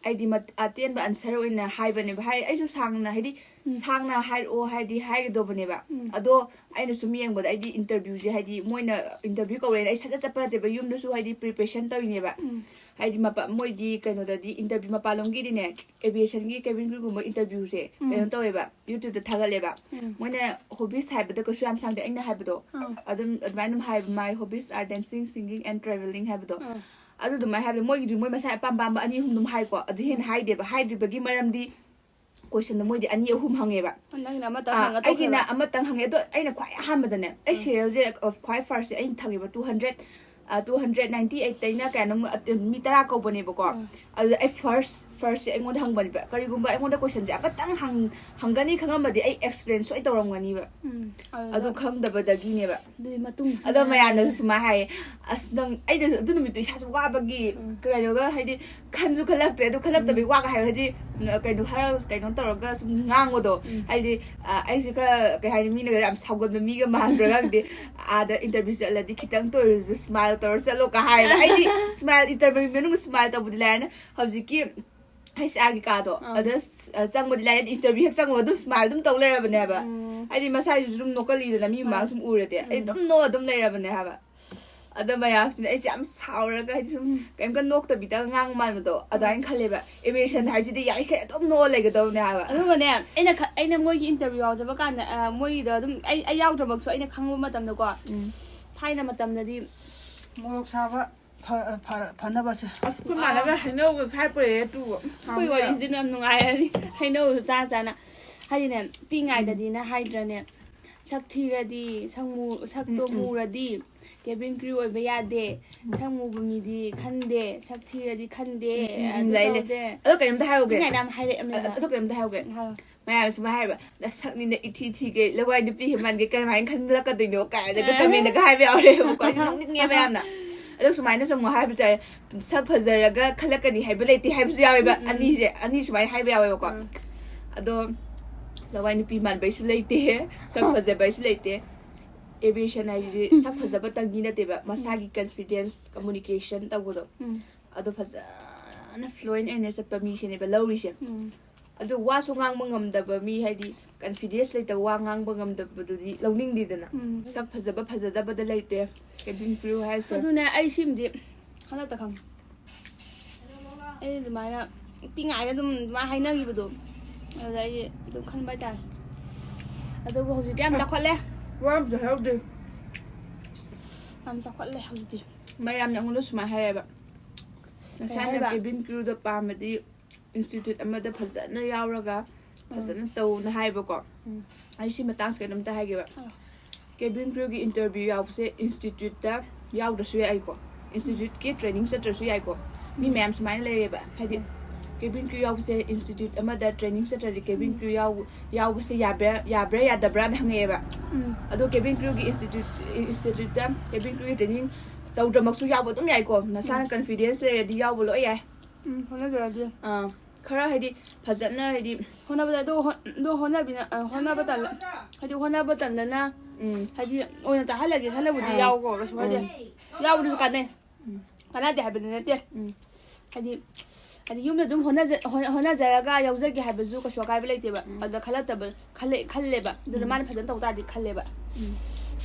ꯑꯩꯗꯤ ꯃꯠ-, ꯑꯇꯦꯟꯕ answer ꯑꯣꯏꯅ ꯍꯥꯏꯕꯅꯦꯕ꯫ ꯍꯥꯏ-, ꯑꯩꯁꯨ ꯁꯥꯡꯅ ꯍꯥꯏꯗꯤ ꯎꯝ꯫ ꯁꯥꯡꯅ ꯍꯥꯏꯔꯛꯑꯣ ꯍꯥꯏꯗꯤ ꯍꯥꯏꯒꯗꯧꯕꯅꯦꯕ꯫ ꯎꯝ꯫ ꯑꯗꯣ ꯑꯩꯅ ꯁꯨꯝ ꯌꯦꯡꯕꯗ ꯑꯩꯗꯤ interviewꯁꯦ ꯍꯥꯏꯗꯤ ꯃꯣꯏꯅ interview ꯀꯧꯔꯦꯅ ꯑꯩ ꯁꯠ ꯁꯠ ꯆꯠꯄ ꯅꯠꯇꯦꯕ, ꯌꯨꯝꯗꯁꯨ ꯍꯥꯏꯗꯤ preparation ꯇꯧꯔꯤꯅꯦꯕ꯫ ꯎꯝ꯫ ꯍꯥꯏꯗꯤ ꯃꯄꯥ-, ꯃꯣꯏꯗꯤ ꯀꯩꯅꯣꯗꯗꯤ interview ꯃꯄꯥꯟꯂꯣꯝꯒꯤꯗꯤꯅꯦ, aviationꯒꯤ cabin crewꯒꯨꯝꯕ interviewꯁꯦ ꯎꯝ꯫ ꯀꯩꯅꯣ ꯇꯧꯋꯦꯕ, YouTubeꯇ ꯊꯥꯒꯠꯂꯦꯕ꯫ ꯎꯝ꯫ ꯃꯣꯏꯅ hobbies ꯍꯥꯏꯕꯗ ꯀꯩꯁꯨ ꯌꯥꯝ ꯁꯥꯡꯗꯦ, ꯑꯩꯅ ꯍꯥꯏꯕꯗꯣ ꯑꯥ꯫ ꯑꯗꯨꯝ ꯑꯗꯨꯃꯥꯏꯅ ꯑꯗꯨꯝ ꯍꯥꯏꯕ, "My hobbies are dancing, singing and traveling" ꯍꯥꯏꯕꯗꯣ꯫ ꯑꯥ꯫ ꯑꯗꯨ ꯑꯗꯨꯃꯥꯏꯅ ꯍꯥꯏꯕꯗꯣ, ꯃꯣꯏꯒꯤꯗꯤ ꯃꯣꯏ ꯃꯁꯥ ꯑꯄꯥꯝ ꯑꯄꯥꯝꯕ ꯑꯅꯤ ꯑꯍꯨꯝ ꯑꯗꯨꯝ ꯍꯥꯏꯀꯣ, ꯑꯗꯨ ꯍꯦꯟꯅ ꯍꯥꯏꯗꯦꯕ꯫ ꯍꯥꯏꯗ꯭ꯔꯤꯕꯒꯤ ꯃꯔꯝꯗꯤ questionꯗꯣ ꯃꯣꯏꯗꯤ ꯑꯅꯤ ꯑꯍꯨꯝ ꯍꯪꯉꯦꯕ꯫ ꯅꯪꯒꯤꯅ ꯑꯃꯇꯪ ꯑꯥ, ꯍꯪꯉ ꯑꯩꯒꯤꯅ ꯇꯣꯛꯈ꯭ꯔꯦꯕ? ꯑꯃꯇꯪ ꯍꯪꯉꯦ꯫ ꯑꯗꯣ ꯑꯩꯅ ꯈ꯭ꯋꯥꯏ ꯑꯍꯥꯟꯕꯗꯅꯦ, ꯑꯩ ꯑꯥ꯫ serialꯁꯦ, ꯑ, ꯈ꯭ꯋꯥꯏ firstꯁꯦ ꯑꯩꯅ ꯊꯝꯃꯦꯕ two hundred, ꯑ, two hundred ninety eightꯇꯩꯅ ꯀꯌꯥꯅꯣꯝ, ꯑ, ꯃꯤ ꯇꯔꯥ ꯀꯧꯕꯅꯦꯕꯀꯣ꯫ ꯑꯥ꯫ ꯑꯗꯨꯗ ꯑꯩ first, ꯐꯥꯔꯁꯁꯦ ꯑꯩꯉꯣꯟꯗ ꯍꯪꯕꯅꯦꯕ, ꯀꯔꯤꯒꯨꯝꯕ ꯑꯩꯉꯣꯟꯗ ꯀꯣꯏꯁꯟꯁꯦ ꯑꯃꯇꯪ ꯍꯪ ꯍꯪꯒꯅꯤ ꯈꯪꯉꯝꯃꯗꯤ ꯑꯩ ꯑꯦꯛꯁꯄ꯭ꯂꯦꯟ ꯁꯣꯏ ꯇꯧꯔꯝꯒꯅꯤꯕ꯫ ꯎꯝ ꯑꯗꯨ ꯈꯪꯗꯕꯗꯒꯤꯅꯦꯕ꯫ ꯑꯗꯨꯗꯤ ꯃꯇꯨꯡ ꯑꯗꯣ ꯃꯌꯥꯝꯅꯁꯨ ꯁꯨꯃꯥꯏꯅ ꯍꯥꯏꯌꯦ, "ꯑꯁ ꯅꯪ", ꯑꯩꯅ ꯑꯗꯨ ꯅꯨꯃꯤꯠꯇꯨ ꯏꯁꯥꯁꯨ ꯋꯥꯕꯒꯤ ꯎꯝ. ꯀꯩꯅꯣꯒ ꯍꯥꯏꯗꯤ ꯈꯟꯁꯨ ꯈꯜꯂꯛꯇ꯭ꯔꯦ꯫ ꯑꯗꯨ ꯈꯜꯂꯛꯇꯕꯒꯤ ꯋꯥꯒ ꯍꯥꯏꯕ ꯍꯥꯏꯗꯤ ꯀꯩꯅꯣ ꯍꯔꯥꯎ ꯀꯩꯅꯣ ꯇꯧꯔꯒ ꯁꯨꯝ ꯉꯥꯡꯕꯗꯣ꯫ ꯎꯝ. ꯍꯥꯏꯗꯤ ꯑ, ꯑꯩꯁꯦ ꯈꯔ ꯀꯩ ꯍꯥꯏꯅꯤ, ꯃꯤꯅꯒ ꯌꯥꯝ ꯁꯥꯎꯒꯟꯕ ꯃꯤꯒ ꯃꯥꯟꯕ꯭ꯔꯥ ꯈꯪꯗꯦ꯫ "ꯑꯥꯗ ꯏꯟꯇꯔꯚꯤꯌꯨ ꯆꯠꯂꯗꯤ ꯈꯤꯇꯪꯇ ꯑꯣꯏꯔꯁꯨ ꯁ꯭ꯃꯥꯏꯜ ꯇꯧꯔ ꯆꯠꯂꯣ" ꯀ ꯍꯥꯏꯌꯦꯕ꯫ ꯑꯩꯗꯤ ꯁ꯭ꯃꯥꯏꯜ, ꯏꯟꯇꯔꯚꯤꯌꯨ ꯃꯅꯨꯡꯗ ꯁ꯭ꯃꯥꯏꯜ ꯇꯧꯕꯗꯤ ꯂꯥꯏꯔꯅ ꯍꯧꯖꯤꯛꯀꯤ ꯍꯩꯁ ꯑꯥꯔꯒꯤ ꯀꯥꯗꯣ ꯑꯥ. ꯑꯗ ꯆꯪꯕꯗꯤ ꯂꯥꯏꯔꯅ ꯏꯟꯇꯔꯚꯤꯌꯨ ꯍꯦꯛ ꯆꯪꯕ ꯑꯗꯨꯝ ꯁ꯭ꯃꯥꯏꯜ ꯑꯗꯨꯝ ꯇꯧ ꯂꯩꯔꯕꯅꯦꯕ꯫ ꯎꯝ. ꯍꯥꯏꯗꯤ ꯃꯁꯥꯒꯤꯁꯨ ꯑꯗꯨꯝ ꯅꯣꯛꯀꯜꯂꯤꯗꯅ ꯃꯤ ꯃꯃꯥꯡ ꯁꯨꯝ ꯎꯔꯗꯤ ꯑꯩ ꯎꯝ. ꯑꯗꯨꯝ ꯅꯣꯛꯑ ꯑꯗꯨꯝ ꯂꯩꯔꯕꯅꯦ ꯍꯥꯏꯕ꯫ ꯑꯗ ꯃꯌꯥꯝꯁꯤꯅ ꯑꯩꯁꯦ ꯌꯥꯝ ꯁꯥꯎꯔꯒ ꯍꯥꯏꯗꯤ ꯁꯨꯝ ꯀꯩꯝꯇ ꯅꯣꯛꯇꯕꯤꯗ ꯉꯥꯡꯕ ꯃꯥꯟꯕꯗꯣ ꯑꯗꯨꯃꯥꯏꯅ ꯈꯜꯂꯦꯕ꯫ ꯑꯦꯚꯤꯌꯦꯁꯟ ꯍꯥꯏꯁꯤꯗꯤ ꯌꯥꯔꯤꯈꯩ ꯑꯗꯨꯝ ꯅꯣꯛꯑ ꯂꯩꯒꯗꯧꯕꯅꯦ ꯍꯥꯏꯕ꯫ ꯑꯗꯨꯒꯅꯦ, ꯑꯩꯅ ꯈ- ꯑꯩꯅ ꯃꯣꯏꯒꯤ ꯏꯟꯇꯔꯚꯤꯌꯨ ꯌꯥꯎꯖꯕ ꯀꯥꯟꯗ ꯑ, ꯃꯣꯏꯒꯤꯗꯣ ꯑꯗꯨꯝ ꯑꯩ ꯑꯩ ꯌꯥꯎꯗ꯭ꯔꯃꯛꯁꯨ ꯑꯩꯅ ꯈꯪꯕ ꯃꯇꯝꯗꯀꯣ, ꯎꯝ. ꯊꯥꯏꯅ ꯃꯇꯝꯗꯗꯤ ꯃꯣꯔꯣꯛ ꯁꯥꯕ ꯐ- ꯐ- ꯐꯅꯕꯁꯦ꯫ ꯑꯁ ꯑꯩꯈꯣꯏ ꯃꯥꯟꯅꯕ ꯍꯩꯅꯧꯒ ꯈꯥꯏ ꯄꯨꯔꯛꯑꯦ ꯇꯨ꯫ ꯑꯩꯈꯣꯏ ꯋꯥꯔꯤꯁꯤꯅ ꯌꯥꯝ ꯅꯨꯡꯉꯥꯏꯔꯅꯤ꯫ ꯍꯩꯅꯧꯁꯨ ꯆꯥ ꯆꯥꯅ ꯍꯥꯏꯗꯤꯅꯦ, ꯄꯤꯛꯏꯉꯩꯗꯗꯤꯅꯦ ꯍꯥꯏꯗ꯭ꯔꯅꯦ, ꯁꯛ ꯊꯤꯔꯗꯤ ꯁꯛ ꯃꯨ- ꯁꯛꯇꯣ ꯎꯝ, ꯎꯝ. ꯃꯨꯔꯗꯤ ꯀꯦꯕꯤꯟ ꯀ꯭ꯔꯤꯌꯨ ꯑꯣꯏꯕ ꯌꯥꯗꯦ, ꯁꯛ ꯃꯨꯕ ꯃꯤꯗꯤ ꯈꯟꯗꯦ, ꯁꯛ ꯊꯤꯔꯗꯤ ꯈꯟꯗꯦ, ꯎꯝ, ꯎꯝ, ꯑꯗꯨ ꯂꯩ, ꯂꯩ꯫ ꯇꯧꯗꯦ꯫ ꯑꯗꯣ ꯀꯩꯅꯣꯝꯇ ꯍꯥꯏꯍꯧꯒꯦ꯫ ꯄꯤꯛꯏꯉꯩꯗ ꯌꯥꯝ ꯍꯥꯏꯔꯛꯑꯝꯃꯦꯕ꯫ ꯑꯗꯣ ꯀꯩꯅꯣꯝꯇ ꯍꯥꯏꯍꯧꯒꯦ꯫ ꯍꯥꯏꯌꯣ. ꯃꯌꯥꯝ ꯁꯨꯃꯥꯏꯅ ꯍꯥꯏꯕ, "ꯅꯁꯛꯅꯤꯅ ꯏꯊꯤ ꯊꯤꯒꯦ, ꯂꯋꯥꯏ ꯅꯨꯄꯤ ꯍꯦꯃꯥꯟꯒꯦ ꯀꯃꯥꯏꯅ ꯈꯟꯂꯛꯀꯗꯣꯏꯅꯣ?" ꯀꯥꯏꯅꯒ ꯀꯃꯦꯟꯗꯒ ꯍꯥꯏꯕ ꯌꯥꯎꯔꯦꯕꯀꯣ꯫ ꯑꯩꯁꯦ ꯅꯣꯛꯅꯤꯡꯉꯦ ꯃꯌꯥꯝꯅ꯫ ꯑꯗꯣ ꯁꯨꯃꯥꯏꯅꯁꯨ ꯑꯃꯨꯛ ꯍꯥꯏꯕꯁꯨ ꯌꯥꯏ, "ꯁꯛ ꯐꯖꯔꯒ ꯈꯜꯂꯛꯀꯅꯤ ꯍꯥꯏꯕ ꯂꯩꯇꯦ" ꯍꯥꯏꯕꯁꯨ ꯌꯥꯎꯋꯦꯕ꯫ ꯎꯝ. ꯑꯅꯤꯁꯦ, ꯑꯅꯤ ꯁꯨꯃꯥꯏꯅ ꯍꯥꯏꯕ ꯌꯥꯎꯋꯦꯕꯀꯣ꯫ ꯎꯝ. ꯑꯗꯣ ꯂꯋꯥꯏ ꯅꯨꯄꯤ ꯃꯥꯟꯕꯩꯁꯨ ꯂꯩꯇꯦ, ꯁꯛ ꯐꯖꯕꯩꯁꯨ ꯂꯩꯇꯦ꯫ ꯑꯦꯚꯤꯌꯦꯁꯟ ꯍꯥꯏꯁꯤꯗꯤ ꯁꯛ ꯐꯖꯕ ꯇꯪꯒꯤ ꯅꯠꯇꯦꯕ, ꯃꯁꯥꯒꯤ ꯀꯟꯐꯤꯗꯦꯟꯁ, ꯀꯝꯃꯨꯅꯤꯀꯦꯁꯟ ꯇꯧꯕꯗꯣ꯫ ꯎꯝ. ꯑꯗꯣ ꯐꯖꯅ ꯐ꯭ꯂꯨꯑꯦꯟ ꯑꯣꯏꯅ ꯆꯠꯄ ꯃꯤꯁꯤꯅꯦꯕ ꯂꯧꯔꯤꯁꯦ꯫ ꯎꯝ. ꯑꯗꯨ ꯋꯥꯁꯨ ꯉꯥꯡꯕ ꯉꯝꯗꯕ ꯃꯤ, ꯍꯥꯏꯗꯤ ꯀꯟꯐꯤꯗꯦꯟꯁ ꯂꯩꯇꯕ, ꯋꯥ ꯉꯥꯡꯕ ꯉꯝꯗꯕꯗꯨꯗꯤ ꯂꯧꯅꯤꯡꯗꯦꯗꯅ꯫ ꯎꯝ. ꯁꯛ ꯐꯖꯕ ꯐꯖꯗꯕꯗ ꯂꯩꯇꯦ꯫ ꯀꯦꯕꯤꯟ ꯀ꯭ꯔꯤꯌꯨ ꯍꯥꯏꯁꯦ꯫ ꯑꯗꯨꯅꯦ, ꯑꯩ ꯁꯤꯃꯗꯤ ꯍꯟꯗꯛꯇ ꯈꯪꯉꯦ꯫ ꯑꯩ ꯑꯗꯨꯃꯥꯏꯅ ꯄꯤꯛꯏꯉꯩꯗ ꯑꯗꯨꯝ ꯑꯗꯨꯃꯥꯏꯅ ꯍꯥꯏꯅꯈꯤꯕꯗꯣ, ꯑꯗꯨꯗ ꯑꯩ ꯑꯗꯨꯝ ꯈꯟꯕ ꯍꯥꯏꯇꯥꯔꯦ꯫ ꯑꯗꯨꯕꯨ ꯍꯧꯖꯤꯛꯇꯤ ꯌꯥꯝ ꯆꯥꯎꯈꯠꯂꯦ꯫ ꯋꯥ ꯑꯝꯇ ꯍꯥꯏꯍꯧꯗꯦ꯫ ꯌꯥꯝ ꯆꯥꯎꯈꯠꯂꯦ ꯍꯧꯖꯤꯛꯇꯤ꯫ ꯃꯌꯥꯝꯅ ꯑꯩꯉꯣꯟꯗ ꯁꯨꯃꯥꯏꯅ ꯍꯥꯏꯌꯦꯕ, "ꯅꯁꯥꯅ ꯍꯥꯏꯕ? ꯀꯦꯕꯤꯟ ꯀ꯭ꯔꯤꯌꯨꯗ ꯄꯥꯝꯃꯗꯤ ꯏꯟꯁꯇꯤꯇ꯭ꯌꯨꯠ ꯑꯃꯗ ꯐꯖꯅ ꯌꯥꯎꯔꯒ ꯐꯖꯅ ꯇꯧꯅ" ꯍꯥꯏꯕꯀꯣ꯫ ꯎꯝ. ꯑꯩ ꯁꯤ ꯃꯇꯥꯡꯁꯦ ꯀꯩꯅꯣꯝꯇ ꯍꯥꯏꯒꯦꯕ꯫ ꯑꯥ. ꯀꯦꯕꯤꯟ ꯀ꯭ꯔꯤꯌꯨꯒꯤ ꯏꯟꯇꯔꯚꯤꯌꯨ ꯌꯥꯎꯕꯁꯦ ꯏꯟꯁꯇꯤꯇ꯭ꯌꯨꯠꯇ ꯌꯥꯎꯗ꯭ꯔꯁꯨ ꯌꯥꯏꯀꯣ, ꯏꯟꯁꯇꯤꯇ꯭ꯌꯨꯠꯀꯤ ꯇ꯭ꯔꯦꯅꯤꯡ ꯆꯠꯇ꯭ꯔꯁꯨ ꯌꯥꯏꯀꯣ꯫ ꯃꯤ ꯃꯌꯥꯝ ꯁꯨꯃꯥꯏꯅ ꯂꯩꯌꯦꯕ, ꯍꯥꯏꯗꯤ ꯀꯦꯕꯤꯟ ꯀ꯭ꯔꯤꯌꯨ ꯌꯥꯎꯕꯁꯦ ꯏꯟꯁꯇꯤꯇ꯭ꯌꯨꯠ ꯑꯃꯗ ꯇ꯭ꯔꯦꯅꯤꯡ ꯆꯠꯇ꯭ꯔꯗꯤ ꯀꯦꯕꯤꯟ ꯀ꯭ꯔꯤꯌꯨ ꯌꯥꯎ ꯌꯥꯎꯕꯁꯦ ꯌꯥꯕ꯭ꯔꯥ ꯌꯥꯕ꯭ꯔꯥ ꯌꯥꯗꯕ꯭ꯔꯥꯅ ꯍꯪꯉꯛꯑꯦꯕ꯫ ꯎꯝ ꯑꯗꯣ ꯀꯦꯕꯤꯟ ꯀ꯭ꯔꯤꯌꯨꯒꯤ ꯏꯟꯁꯇꯤꯇ꯭ꯌꯨꯠ ꯏꯟꯁꯇꯤꯇ꯭ꯌꯨꯠꯇ ꯀꯦꯕꯤꯟ ꯀ꯭ꯔꯤꯌꯨꯒꯤ ꯇ꯭ꯔꯦꯅꯤꯡ ꯇꯧꯗ꯭ꯔꯃꯛꯁꯨ ꯌꯥꯎꯕ ꯑꯗꯨꯝ ꯌꯥꯏꯀꯣ, ꯅꯁꯥꯅ ꯀꯟꯐꯤꯗꯦꯟꯁ ꯂꯩꯔꯗꯤ ꯌꯥꯎꯕ ꯂꯣꯏ ꯌꯥꯏ꯫ ꯎꯝ ꯍꯣꯠꯅꯖꯔꯗꯤ꯫ ꯑꯥ, ꯈꯔ ꯍꯥꯏꯗꯤ ꯐꯖꯅ ꯍꯥꯏꯗꯤ ꯍꯣꯠꯅꯕꯗ ꯑꯗꯣ ꯍꯣꯠ- ꯑꯗꯣ ꯍꯣꯠꯅꯕꯤꯅ ꯑ, ꯍꯣꯠꯅꯕ ꯇꯜꯂ ꯍꯥꯏꯗꯤ ꯍꯣꯠꯅꯕ ꯇꯟꯗꯅ ꯎꯝ ꯍꯥꯏꯗꯤ ꯑꯣꯏꯅ ꯇꯥꯍꯜꯂꯒꯦ ꯈꯜꯂꯕꯨꯗꯤ ꯎꯝ. ꯌꯥꯎꯀꯣ, ꯀꯩꯁꯨ ꯀꯥꯏꯗꯦ꯫ ꯎꯝ. ꯌꯥꯎꯕꯗꯨꯁꯨ ꯀꯥꯟꯅꯩ꯫ ꯎꯝ. ꯀꯥꯟꯅꯗꯦ ꯍꯥꯏꯕꯗꯤ ꯅꯠꯇꯦ꯫ ꯎꯝ. ꯍꯥꯏꯗꯤ ꯍꯥꯏꯗꯤ ꯌꯨꯝꯗ ꯑꯗꯨꯝ ꯍꯣꯠꯅꯖ- ꯍꯣꯠ- ꯍꯣꯠꯅꯖꯔꯒ ꯌꯥꯎꯖꯒꯦ ꯍꯥꯏꯕꯁꯨ ꯀꯩꯁꯨ ꯑꯀꯥꯏꯕ ꯂꯩꯇꯦꯕ꯫ ꯎꯝ. ꯑꯗ ꯈꯜꯂꯛꯇꯕ ꯈꯜꯂꯦ ꯈꯜꯂꯦꯕ꯫ ꯑꯗꯨꯅ ꯎꯝ. ꯃꯥꯅ ꯐꯖꯅ ꯇꯧ ꯇꯥꯔꯗꯤ ꯈꯜꯂꯦꯕ꯫ ꯎꯝ.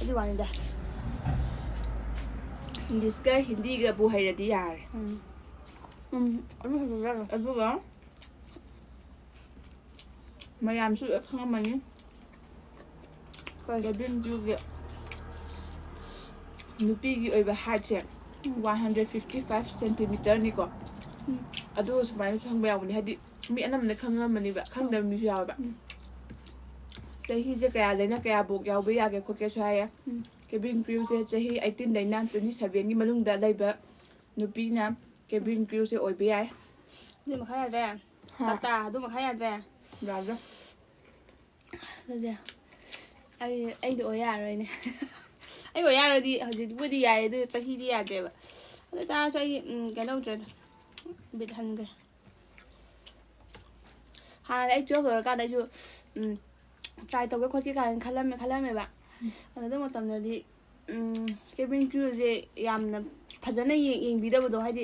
ꯑꯗꯨꯒꯤ ꯋꯥꯅꯤꯗ꯫ ꯏꯪꯂꯤꯁꯀ ꯍꯤꯟꯗꯤꯒꯕꯨ ꯍꯩꯔꯗꯤ ꯌꯥꯔꯦ꯫ ꯎꯝ. ꯎꯝ. ꯑꯗꯨ ꯐꯖꯅ ꯑꯗꯨꯒ ꯃꯌꯥꯝꯁꯨ ꯂꯣꯏ ꯈꯪꯉꯝꯃꯅꯤ꯫ ꯀꯩ? ꯀꯦꯕꯤꯟ ꯀ꯭ꯔꯤꯌꯨꯒꯤ ꯅꯨꯄꯤꯒꯤ ꯑꯣꯏꯕ ꯍꯥꯏꯠꯁꯦ um. One hundred fifty five ꯁꯦꯟꯇꯤꯃꯤꯇꯔꯅꯤꯀꯣ꯫ ꯎꯝ. ꯑꯗꯨ ꯁꯨꯃꯥꯏꯅꯁꯨ ꯍꯪꯕ ꯌꯥꯎꯕꯅꯦ, ꯍꯥꯏꯗꯤ ꯃꯤ ꯑꯅꯝꯕꯅ ꯈꯪꯉꯝꯃꯅꯤꯕ, ꯈꯪꯗꯕ ꯃꯤꯁꯨ ꯌꯥꯎꯋꯦꯕ꯫ ꯎꯝ. ꯆꯍꯤꯁꯦ ꯀꯌꯥꯗꯩꯅ ꯀꯌꯥꯐꯧ ꯌꯥꯎꯕ ꯌꯥꯒꯦ ꯈꯣꯠꯀꯦꯁꯨ ꯍꯥꯏꯌꯦ꯫ ꯎꯝ. ꯀꯦꯕꯤꯟ ꯀ꯭ꯔꯤꯌꯨꯁꯦ ꯆꯍꯤ ꯑꯩꯠꯇꯤꯟꯗꯩꯅ ꯇ꯭ꯋꯦꯟꯇꯤ ꯁꯚꯦꯟꯒꯤ ꯃꯅꯨꯡꯗ ꯂꯩꯕ ꯅꯨꯄꯤꯅ ꯀꯦꯕꯤꯟ ꯀ꯭ꯔꯤꯌꯨꯁꯦ ꯑꯣꯏꯕ ꯌꯥꯏ꯫ ꯑꯗꯨ ꯃꯈꯥ ꯌꯥꯗ꯭ꯔꯦ꯫ ꯍꯥ. ꯇꯥꯇꯥ ꯑꯗꯨ ꯃꯈꯥ ꯌꯥꯗ꯭ꯔꯦ꯫ ꯌꯥꯗ꯭ꯔꯦ꯫ ꯑꯗꯨꯗꯤ ꯑꯩ ꯑꯩꯗꯤ ꯑꯣꯏ ꯌꯥꯔꯣꯏꯅꯦ꯫ ꯑꯩ ꯑꯣꯏ ꯌꯥꯔꯣꯏꯗꯤ ꯍꯧꯖꯤꯛꯄꯨꯗꯤ ꯌꯥꯏ, ꯑꯗꯨ ꯆꯍꯤꯗꯤ ꯌꯥꯗ꯭ꯔꯦꯕ꯫ ꯑꯗꯨ ꯑꯣꯏꯇꯥꯔꯁꯨ ꯑꯩ ꯎꯝ, ꯀꯩꯅꯣ ꯇꯧꯗ꯭ꯔꯦꯗ, ꯕꯤꯠ ꯍꯟꯈ꯭ꯔꯦ꯫ ꯍꯥꯟꯅꯗꯤ ꯑꯩ ꯇꯨꯌꯦꯜꯐ ꯂꯣꯏꯔꯀꯥꯟꯗ ꯑꯩꯁꯨ ꯎꯝ, ꯇ꯭ꯔꯥꯏ ꯇꯧꯒꯦ ꯈꯣꯠꯀꯦ ꯀꯥꯏꯅ ꯈꯜꯂꯝꯃꯦ ꯈꯜꯂꯝꯃꯦꯕ꯫ ꯑꯗꯨ ꯑꯗꯨ ꯃꯇꯝꯗꯗꯤ ꯎꯝ, ꯀꯦꯕꯤꯟ ꯀ꯭ꯔꯤꯌꯨꯁꯦ ꯌꯥꯝꯅ ꯐꯖꯅ ꯌꯦꯡ- ꯌꯦꯡꯕꯤꯗꯕꯗꯣ, ꯍꯥꯏꯗꯤ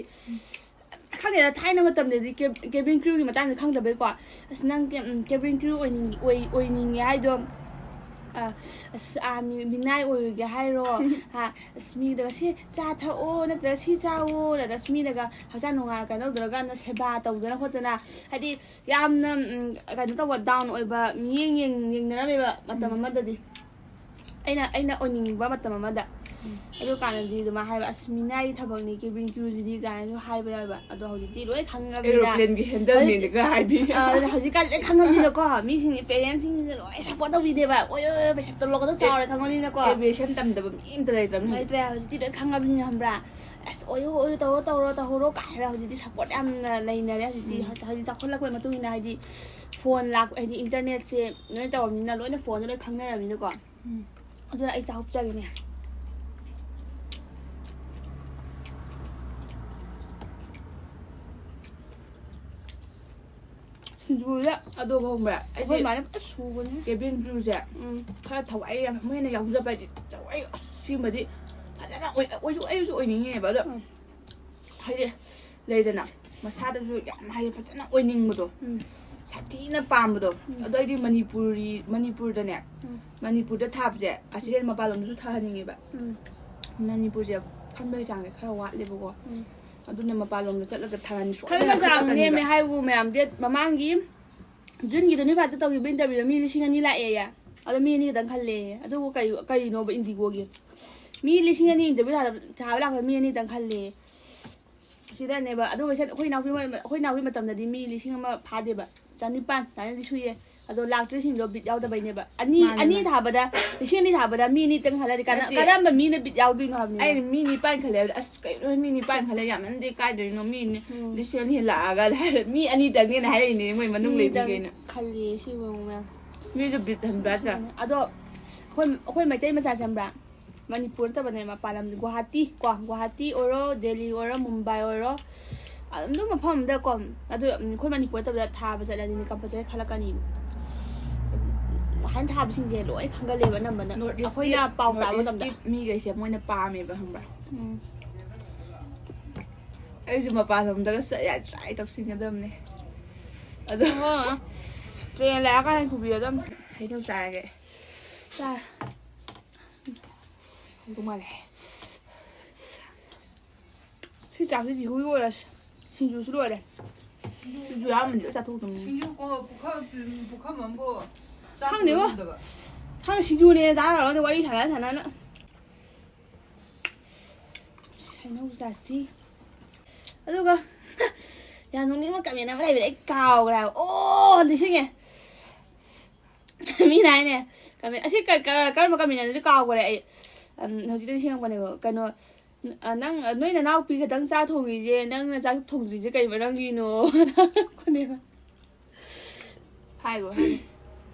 ꯈꯪꯗꯦꯗ, ꯊꯥꯏꯅ ꯃꯇꯝꯗꯗꯤ ꯀꯦ- ꯀꯦꯕꯤꯟ ꯀ꯭ꯔꯤꯌꯨꯒꯤ ꯃꯇꯥꯡꯗ ꯈꯪꯗꯕꯩꯀꯣ, ꯑꯁ ꯅꯪ ꯀꯦ- ꯎꯝ, ꯀꯦꯕꯤꯟ ꯀ꯭ꯔꯤꯌꯨ ꯑꯣꯏꯅꯤꯡ- ꯑꯣꯏ- ꯑꯣꯏꯅꯤꯡꯉꯦ ꯍꯥꯏꯗꯣ, ꯑ, ꯑꯁ ꯑꯥ ꯃꯤ- ꯃꯤꯅꯥꯏ ꯑꯣꯏꯔꯨꯒꯦ ꯍꯥꯏꯔꯣ, ꯍꯥ, ꯑꯁ ꯃꯤꯗꯒ ꯁꯤ ꯆꯥ ꯊꯛꯑꯣ ꯅꯠꯇ꯭ꯔꯒ ꯁꯤ ꯆꯥꯋꯣ ꯅꯠꯇ꯭ꯔꯒ ꯑꯁ ꯃꯤꯅꯒ ꯍꯛꯆꯥꯡ ꯅꯨꯡꯉꯥꯏ ꯀꯩꯅꯣ ꯇꯧꯗ꯭ꯔꯀꯥꯟꯗ ꯁꯦꯕꯥ ꯇꯧꯗꯅ ꯈꯣꯠꯇꯅ, ꯍꯥꯏꯗꯤ ꯌꯥꯝꯅ ꯎꯝ, ꯀꯩꯅꯣ ꯇꯧꯕ, ꯗꯥꯎꯟ ꯑꯣꯏꯕ ꯃꯤꯠꯌꯦꯡ ꯌꯦꯡ- ꯌꯦꯡꯅꯔꯝꯃꯦꯕ ꯃꯇꯝ ꯑꯃꯗꯗꯤ꯫ ꯑꯩꯅ ꯑꯩꯅ ꯑꯣꯏꯅꯤꯡꯕ ꯃꯇꯝ ꯑꯃꯗ꯫ ꯑꯗꯨ ꯀꯥꯟꯗꯗꯤ ꯑꯗꯨꯃꯥꯏꯅ ꯍꯥꯏꯕ, "ꯑꯁ, ꯃꯤꯅꯥꯏꯒꯤ ꯊꯕꯛꯅꯤ ꯀꯦꯕꯤꯟ ꯀ꯭ꯔꯨꯁꯤꯗꯤ" ꯀꯥꯏꯅꯁꯨ ꯍꯥꯏꯕ ꯌꯥꯎꯋꯦꯕ꯫ ꯑꯗꯣ ꯍꯧꯖꯤꯛꯇꯤ ꯂꯣꯏ ꯈꯪꯉꯕꯅꯤꯅ, ꯑꯦꯔꯣꯄ꯭ꯂꯦꯟꯒꯤ ꯍꯦꯟꯗꯜꯃꯦꯟꯗꯒ ꯍꯥꯏꯕꯤ꯫ ꯑ, ꯍꯧꯖꯤꯛꯀꯥꯟ ꯂꯣꯏ ꯈꯪꯉꯕꯅꯤꯅꯀꯣ, ꯃꯤꯁꯤꯡ, ꯄꯦꯔꯦꯟꯁꯁꯤꯡꯁꯤꯅ ꯂꯣꯏ ꯁꯞꯄꯣꯔꯠ ꯇꯧꯕꯤꯅꯦꯕ꯫ "ꯑꯣꯏ, ꯑꯣꯏ, ꯑꯣꯏ, ꯄꯩꯁꯥ ꯇꯣꯂꯣꯞꯀꯗꯣ ꯆꯥꯎꯔꯦ ꯈꯪꯉꯕꯅꯤꯅꯀꯣ"꯫ ꯑꯦꯚꯤꯌꯦꯁꯟ ꯇꯝꯗꯕ ꯃꯤ ꯑꯝꯇ ꯂꯩꯇ꯭ꯔꯕꯅꯤ ꯍꯧꯖꯤꯛ꯫ ꯂꯩꯇ꯭ꯔꯦ꯫ ꯍꯧꯖꯤꯛꯇꯤ ꯂꯣꯏ ꯈꯪꯉꯕꯅꯤꯅ, ꯈꯪꯕ꯭ꯔꯥ? "ꯑꯁ, ꯑꯣꯏꯌꯣ, ꯑꯣꯏꯌꯣ, ꯇꯧꯔꯣ, ꯇꯧꯔꯣ, ꯇꯧꯍꯧꯔꯣ" ꯀꯥꯏꯅ ꯍꯧꯖꯤꯛꯇꯤ ꯁꯞꯄꯣꯔꯠ ꯌꯥꯝꯅ ꯂꯩꯅꯔꯦ꯫ ꯍꯧꯖꯤꯛꯇꯤ, ꯎꯝ꯫ ꯍꯧꯖꯤꯛ ꯆꯥꯎꯈꯠꯂꯛꯄꯒꯤ ꯃꯇꯨꯡ ꯏꯟꯅ, ꯍꯥꯏꯗꯤ, ꯐꯣꯟ ꯂꯥꯛ-, ꯍꯥꯏꯗꯤ, ꯏꯟꯇꯔꯅꯦꯠꯁꯦ ꯂꯣꯏꯅ ꯇꯧꯔꯕꯅꯤꯅ, ꯂꯣꯏꯅ ꯐꯣꯟꯗ ꯂꯣꯏ ꯈꯪꯅꯔꯕꯅꯤꯅꯀꯣ꯫ ꯎꯝ꯫ ꯑꯗꯨꯅ ꯑꯩ ꯆꯥꯛ ꯆꯥꯒꯦꯅꯦ꯫ ꯁꯤꯡꯖꯨꯁꯦ ꯑꯗꯣ ꯈꯪꯕ꯭ꯔꯥ, ꯑꯩꯈꯣꯏ ꯑꯩꯗꯤ ꯃꯥꯅ ꯐꯖꯅ ꯁꯨꯕꯅꯦ꯫ ꯀꯦꯕꯤꯟ ꯀ꯭ꯔꯨꯁꯦ ꯎꯝ꯫ ꯈꯔ ꯊꯋꯥꯏ ꯌꯥꯝ ꯑꯃꯨꯛ ꯍꯦꯟꯅ ꯌꯥꯎꯖꯕ ꯍꯥꯏꯗꯤ, ꯊꯋꯥꯏ ꯑꯁꯤꯃꯗꯤ ꯐꯖꯅ ꯑꯣꯏ-, ꯑꯣꯏꯁꯨ, ꯑꯩꯁꯨ ꯑꯣꯏꯅꯤꯡꯉꯦꯕ꯫ ꯑꯗꯣ ꯎꯝ꯫ ꯍꯥꯏꯗꯤ ꯂꯩꯗꯅ, ꯃꯁꯥꯗꯁꯨ ꯌꯥꯝ ꯍꯥꯏꯗꯤ ꯐꯖꯅ ꯑꯣꯏꯅꯤꯡꯕꯗꯣ, ꯎꯝ꯫ ꯁꯥꯊꯤꯅ ꯄꯥꯝꯕꯗꯣ꯫ ꯎꯝ꯫ ꯑꯗꯣ ꯑꯩꯗꯤ ꯃꯅꯤꯄꯨꯔꯤ, ꯃꯅꯤꯄꯨꯔꯗꯅꯦ, ꯎꯝ꯫ ꯃꯅꯤꯄꯨꯔꯗ ꯊꯥꯕꯁꯦ ꯑꯁꯤꯗꯩ ꯃꯄꯥꯟꯂꯣꯝꯗꯁꯨ ꯊꯥꯍꯟꯅꯤꯡꯉꯦꯕ꯫ ꯎꯝ꯫ ꯃꯅꯤꯄꯨꯔꯁꯦ ꯈꯟꯕꯒꯤ ꯆꯥꯡꯁꯦ ꯈꯔ ꯋꯥꯠꯂꯦꯕꯀꯣ꯫ ꯎꯝ꯫ ꯑꯗꯨꯅ ꯃꯄꯥꯟꯂꯣꯝꯗ ꯆꯠꯂꯒ ꯊꯥꯍꯟ ꯁꯨꯡꯌꯥ ꯈꯟꯕ ꯆꯥꯡ ꯌꯥꯔꯛꯀꯅꯤꯕ꯫ ꯅꯦꯝꯃꯦ ꯍꯥꯏꯕꯨ ꯃꯌꯥꯝꯗꯤ ꯃꯃꯥꯡꯒꯤ ꯖꯨꯟꯒꯤ ꯇ꯭ꯋꯦꯟꯇꯤ ꯐꯥꯏꯚꯇ ꯇꯧꯈꯤꯕ ꯏꯟꯇꯔꯚꯤꯌꯨꯗ ꯃꯤ ꯂꯤꯁꯤꯡ ꯑꯅꯤ ꯂꯥꯛꯑꯦꯌꯦ꯫ ꯑꯗꯣ ꯃꯤ ꯑꯅꯤ ꯈꯛꯇꯪ ꯈꯜꯂꯦꯌꯦ꯫ ꯑꯗꯨꯕꯨ ꯀꯔꯤ, ꯀꯔꯤꯅꯣꯕ ꯏꯟꯗꯤꯒꯣꯒꯤ? ꯃꯤ ꯂꯤꯁꯤꯡ ꯑꯅꯤ ꯏꯟꯇꯔꯚꯤꯌꯨ ꯊꯥꯕ, ꯊꯥꯕ ꯂꯥꯛꯄꯗ ꯃꯤ ꯑꯅꯤ ꯈꯛꯇꯪ ꯈꯜꯂꯦꯌꯦ꯫ ꯁꯤꯗꯅꯦꯕ꯫ ꯑꯗꯨꯒ ꯁꯤ ꯑꯩꯈꯣꯏ ꯏꯅꯥꯎꯄꯤ ꯃꯣꯏ, ꯑꯩꯈꯣꯏ ꯏꯅꯥꯎꯄꯤ ꯃꯇꯝꯗꯗꯤ ꯃꯤ ꯂꯤꯁꯤꯡ ꯑꯃ ꯐꯥꯗꯦꯕ꯫ ꯆꯅꯤꯄꯥꯟ ꯑꯗꯨꯃꯥꯏꯅꯗꯤ ꯁꯨꯏꯌꯦ꯫ ꯑꯗꯣ ꯂꯥꯛꯇ꯭ꯔꯤꯁꯤꯡꯗꯣ ꯕꯤꯠ ꯌꯥꯎꯗꯕꯩꯅꯦꯕ꯫ ꯑꯅꯤ, ꯃꯥꯅꯦ, ꯑꯅꯤ ꯃꯥꯅꯦ꯫ ꯊꯥꯕꯗ, ꯂꯤꯁꯤꯡ ꯑꯅꯤ ꯊꯥꯕꯗ ꯃꯤ ꯑꯅꯤ ꯈꯛꯇꯪ ꯈꯜꯂꯗꯤ ꯀꯅꯥ-, ꯅꯠꯇꯦ꯫ ꯀꯔꯝꯕ ꯃꯤꯅ ꯕꯤꯠ ꯌꯥꯎꯗꯣꯏꯅꯣ ꯍꯥꯏꯕꯅꯤꯗ꯫ ꯑꯩꯅ ꯃꯤ ꯅꯤꯄꯥꯟ ꯈꯜꯂꯦ ꯍꯥꯏꯕꯗ, "ꯑꯁ, ꯀꯩꯅꯣ, ꯃꯤ ꯅꯤꯄꯥꯟ ꯈꯜꯂꯦ, ꯌꯥꯝꯃꯟꯗꯦ, ꯀꯥꯏꯗꯩꯅꯣ, ꯃꯤ ꯅꯤ-, ꯎꯝ꯫ ꯂꯤꯁꯤꯡ ꯑꯅꯤ ꯍꯦꯜꯂꯛꯑꯒ" ꯍꯥꯏꯔ ꯃꯤ ꯑꯅꯤꯇꯪꯅꯦꯅ ꯍꯥꯏꯔꯛꯏꯅꯦ ꯃꯣꯏ ꯃꯅꯨꯡ ꯃꯤ ꯂꯩꯕ ꯑꯅꯤꯇꯪ ꯃꯤꯈꯩꯅ꯫ ꯈꯜꯂꯦ ꯁꯤꯕꯨ ꯃꯌꯥꯝ꯫ ꯃꯤꯁꯨ ꯕꯤꯠ ꯍꯟꯕ ꯍꯥꯏꯇꯥꯔꯦ꯫ ꯑꯗꯣ ꯑꯩꯈꯣꯏ, ꯑꯩꯈꯣꯏ ꯃꯩꯇꯩ ꯃꯆꯥꯁꯦ ꯈꯪꯕ꯭ꯔꯥ? ꯃꯅꯤꯄꯨꯔ ꯅꯠꯇꯕꯅꯦ, ꯃꯄꯥꯟ ꯂꯝꯗ, ꯒꯨꯋꯥꯍꯥꯇꯤ ꯀꯣ, ꯒꯨꯋꯥꯍꯥꯇꯤ ꯑꯣꯏꯔꯣ, ꯗꯦꯜꯂꯤ ꯑꯣꯏꯔꯣ, ꯃꯨꯝꯕꯥꯏ ꯑꯣꯏꯔꯣ, ꯑꯗꯨꯝ ꯃꯐꯝ ꯑꯃꯗꯀꯣ, ꯑꯗꯨ, ꯎꯝ, ꯑꯩꯈꯣꯏ ꯃꯅꯤꯄꯨꯔ ꯅꯠꯇꯕꯗ ꯊꯥꯕ ꯆꯠꯂꯗꯤꯅꯦ ꯀꯝꯄꯜꯁꯔꯤ ꯈꯜꯂꯛꯀꯅꯤ꯫ ꯍꯥꯟꯅ ꯊꯥꯕꯁꯤꯡꯁꯦ ꯂꯣꯏ ꯈꯪꯒꯜꯂꯦꯕ ꯑꯅꯝꯕꯅ꯫ North East-ꯀꯤ, ꯑꯩꯈꯣꯏꯅ ꯄꯥꯎ ꯇꯥꯕ North ꯃꯇꯝꯗ꯫ East-ꯀꯤ ꯃꯤꯈꯩꯁꯦ ꯃꯣꯏꯅ ꯄꯥꯝꯃꯦꯕ, ꯈꯪꯕ꯭ꯔꯥ? ꯎꯝ꯫ ꯑꯩꯁꯨ ꯃꯄꯥꯟ ꯂꯝꯗꯒ ꯆꯠ ꯌꯥꯏ, try ꯇꯧꯁꯤꯟꯒꯗꯕꯅꯦ꯫ ꯑꯗꯣ ꯑꯣ, train ꯂꯥꯛꯑꯀꯥꯟꯗ ꯄꯨꯕꯤꯔꯗꯝꯅꯤ꯫ ꯍꯩꯅꯧ ꯆꯥꯔꯒꯦ꯫ ꯆꯥ-, ꯍꯧꯗꯧ ꯃꯥꯜꯂꯦ꯫ ꯁꯤ ꯆꯥꯛꯁꯤꯗꯤ ꯍꯨꯏ ꯑꯣꯏꯔꯁꯤ꯫ ꯁꯤꯡꯖꯨꯁꯨ ꯂꯣꯏꯔꯦ꯫ ꯁꯤꯡꯖꯨ ꯌꯥꯎꯔꯝꯃꯗꯤ ꯂꯣꯏ ꯆꯥꯊꯣꯛꯇꯧꯅꯤ꯫ ꯁꯤꯡꯖꯨ ꯀꯣ-, ꯄꯨꯈꯝ, ꯄꯨꯈꯝ ꯑꯃꯕꯨ ꯆꯥꯛ ꯈꯪꯗꯦꯕꯣ꯫ ꯂꯣꯏꯔꯝꯗꯕ꯫ ꯈꯪꯗꯦ, ꯁꯤꯡꯖꯨꯅꯦ ꯆꯥꯔꯒ ꯋꯥꯔꯤ ꯁꯥꯟꯅ ꯁꯥꯟꯅꯅ꯫ ꯍꯩꯅꯧ ꯆꯥꯁꯤ꯫ ꯑꯗꯨꯒ ꯌꯥꯝ ꯅꯣꯛꯅꯤꯡꯕ ꯀꯃꯦꯟ ꯑꯃ ꯂꯩꯕꯅꯦ, ꯑꯩ ꯀꯥꯎꯈ꯭ꯔꯦ ꯍꯥꯏꯕ꯫ ꯑꯣ, ꯅꯤꯡꯁꯤꯡꯉꯦ꯫ ꯃꯤꯅ ꯍꯥꯏꯅꯦ, ꯀꯃꯦꯟ ꯑꯁꯤ ꯀ-, ꯀ-, ꯀꯔꯝꯕ ꯀꯃꯦꯟ ꯑꯗꯨꯗꯤ ꯀꯥꯎꯈ꯭ꯔꯦ ꯑꯩ꯫ ꯎꯝ, ꯍꯧꯖꯤꯛꯇ ꯅꯤꯡꯁꯤꯡꯉꯛꯄꯅꯦꯕ꯫ ꯀꯩꯅꯣ, "ꯅ-, ꯅꯪ, ꯅꯣꯏ ꯅꯅꯥꯎꯄꯤ ꯈꯛꯇꯪ ꯆꯥꯛ ꯊꯣꯡꯉꯤꯁꯦ, ꯅꯪꯅ ꯆꯥꯛ ꯊꯣꯡꯗ꯭ꯔꯤꯁꯦ ꯀꯩ ꯃꯔꯝꯒꯤꯅꯣ?" ꯍꯥꯏꯔꯛꯄꯅꯦꯕ꯫ ꯍꯥꯏꯔꯣ, ꯍꯥꯏꯔꯣ꯫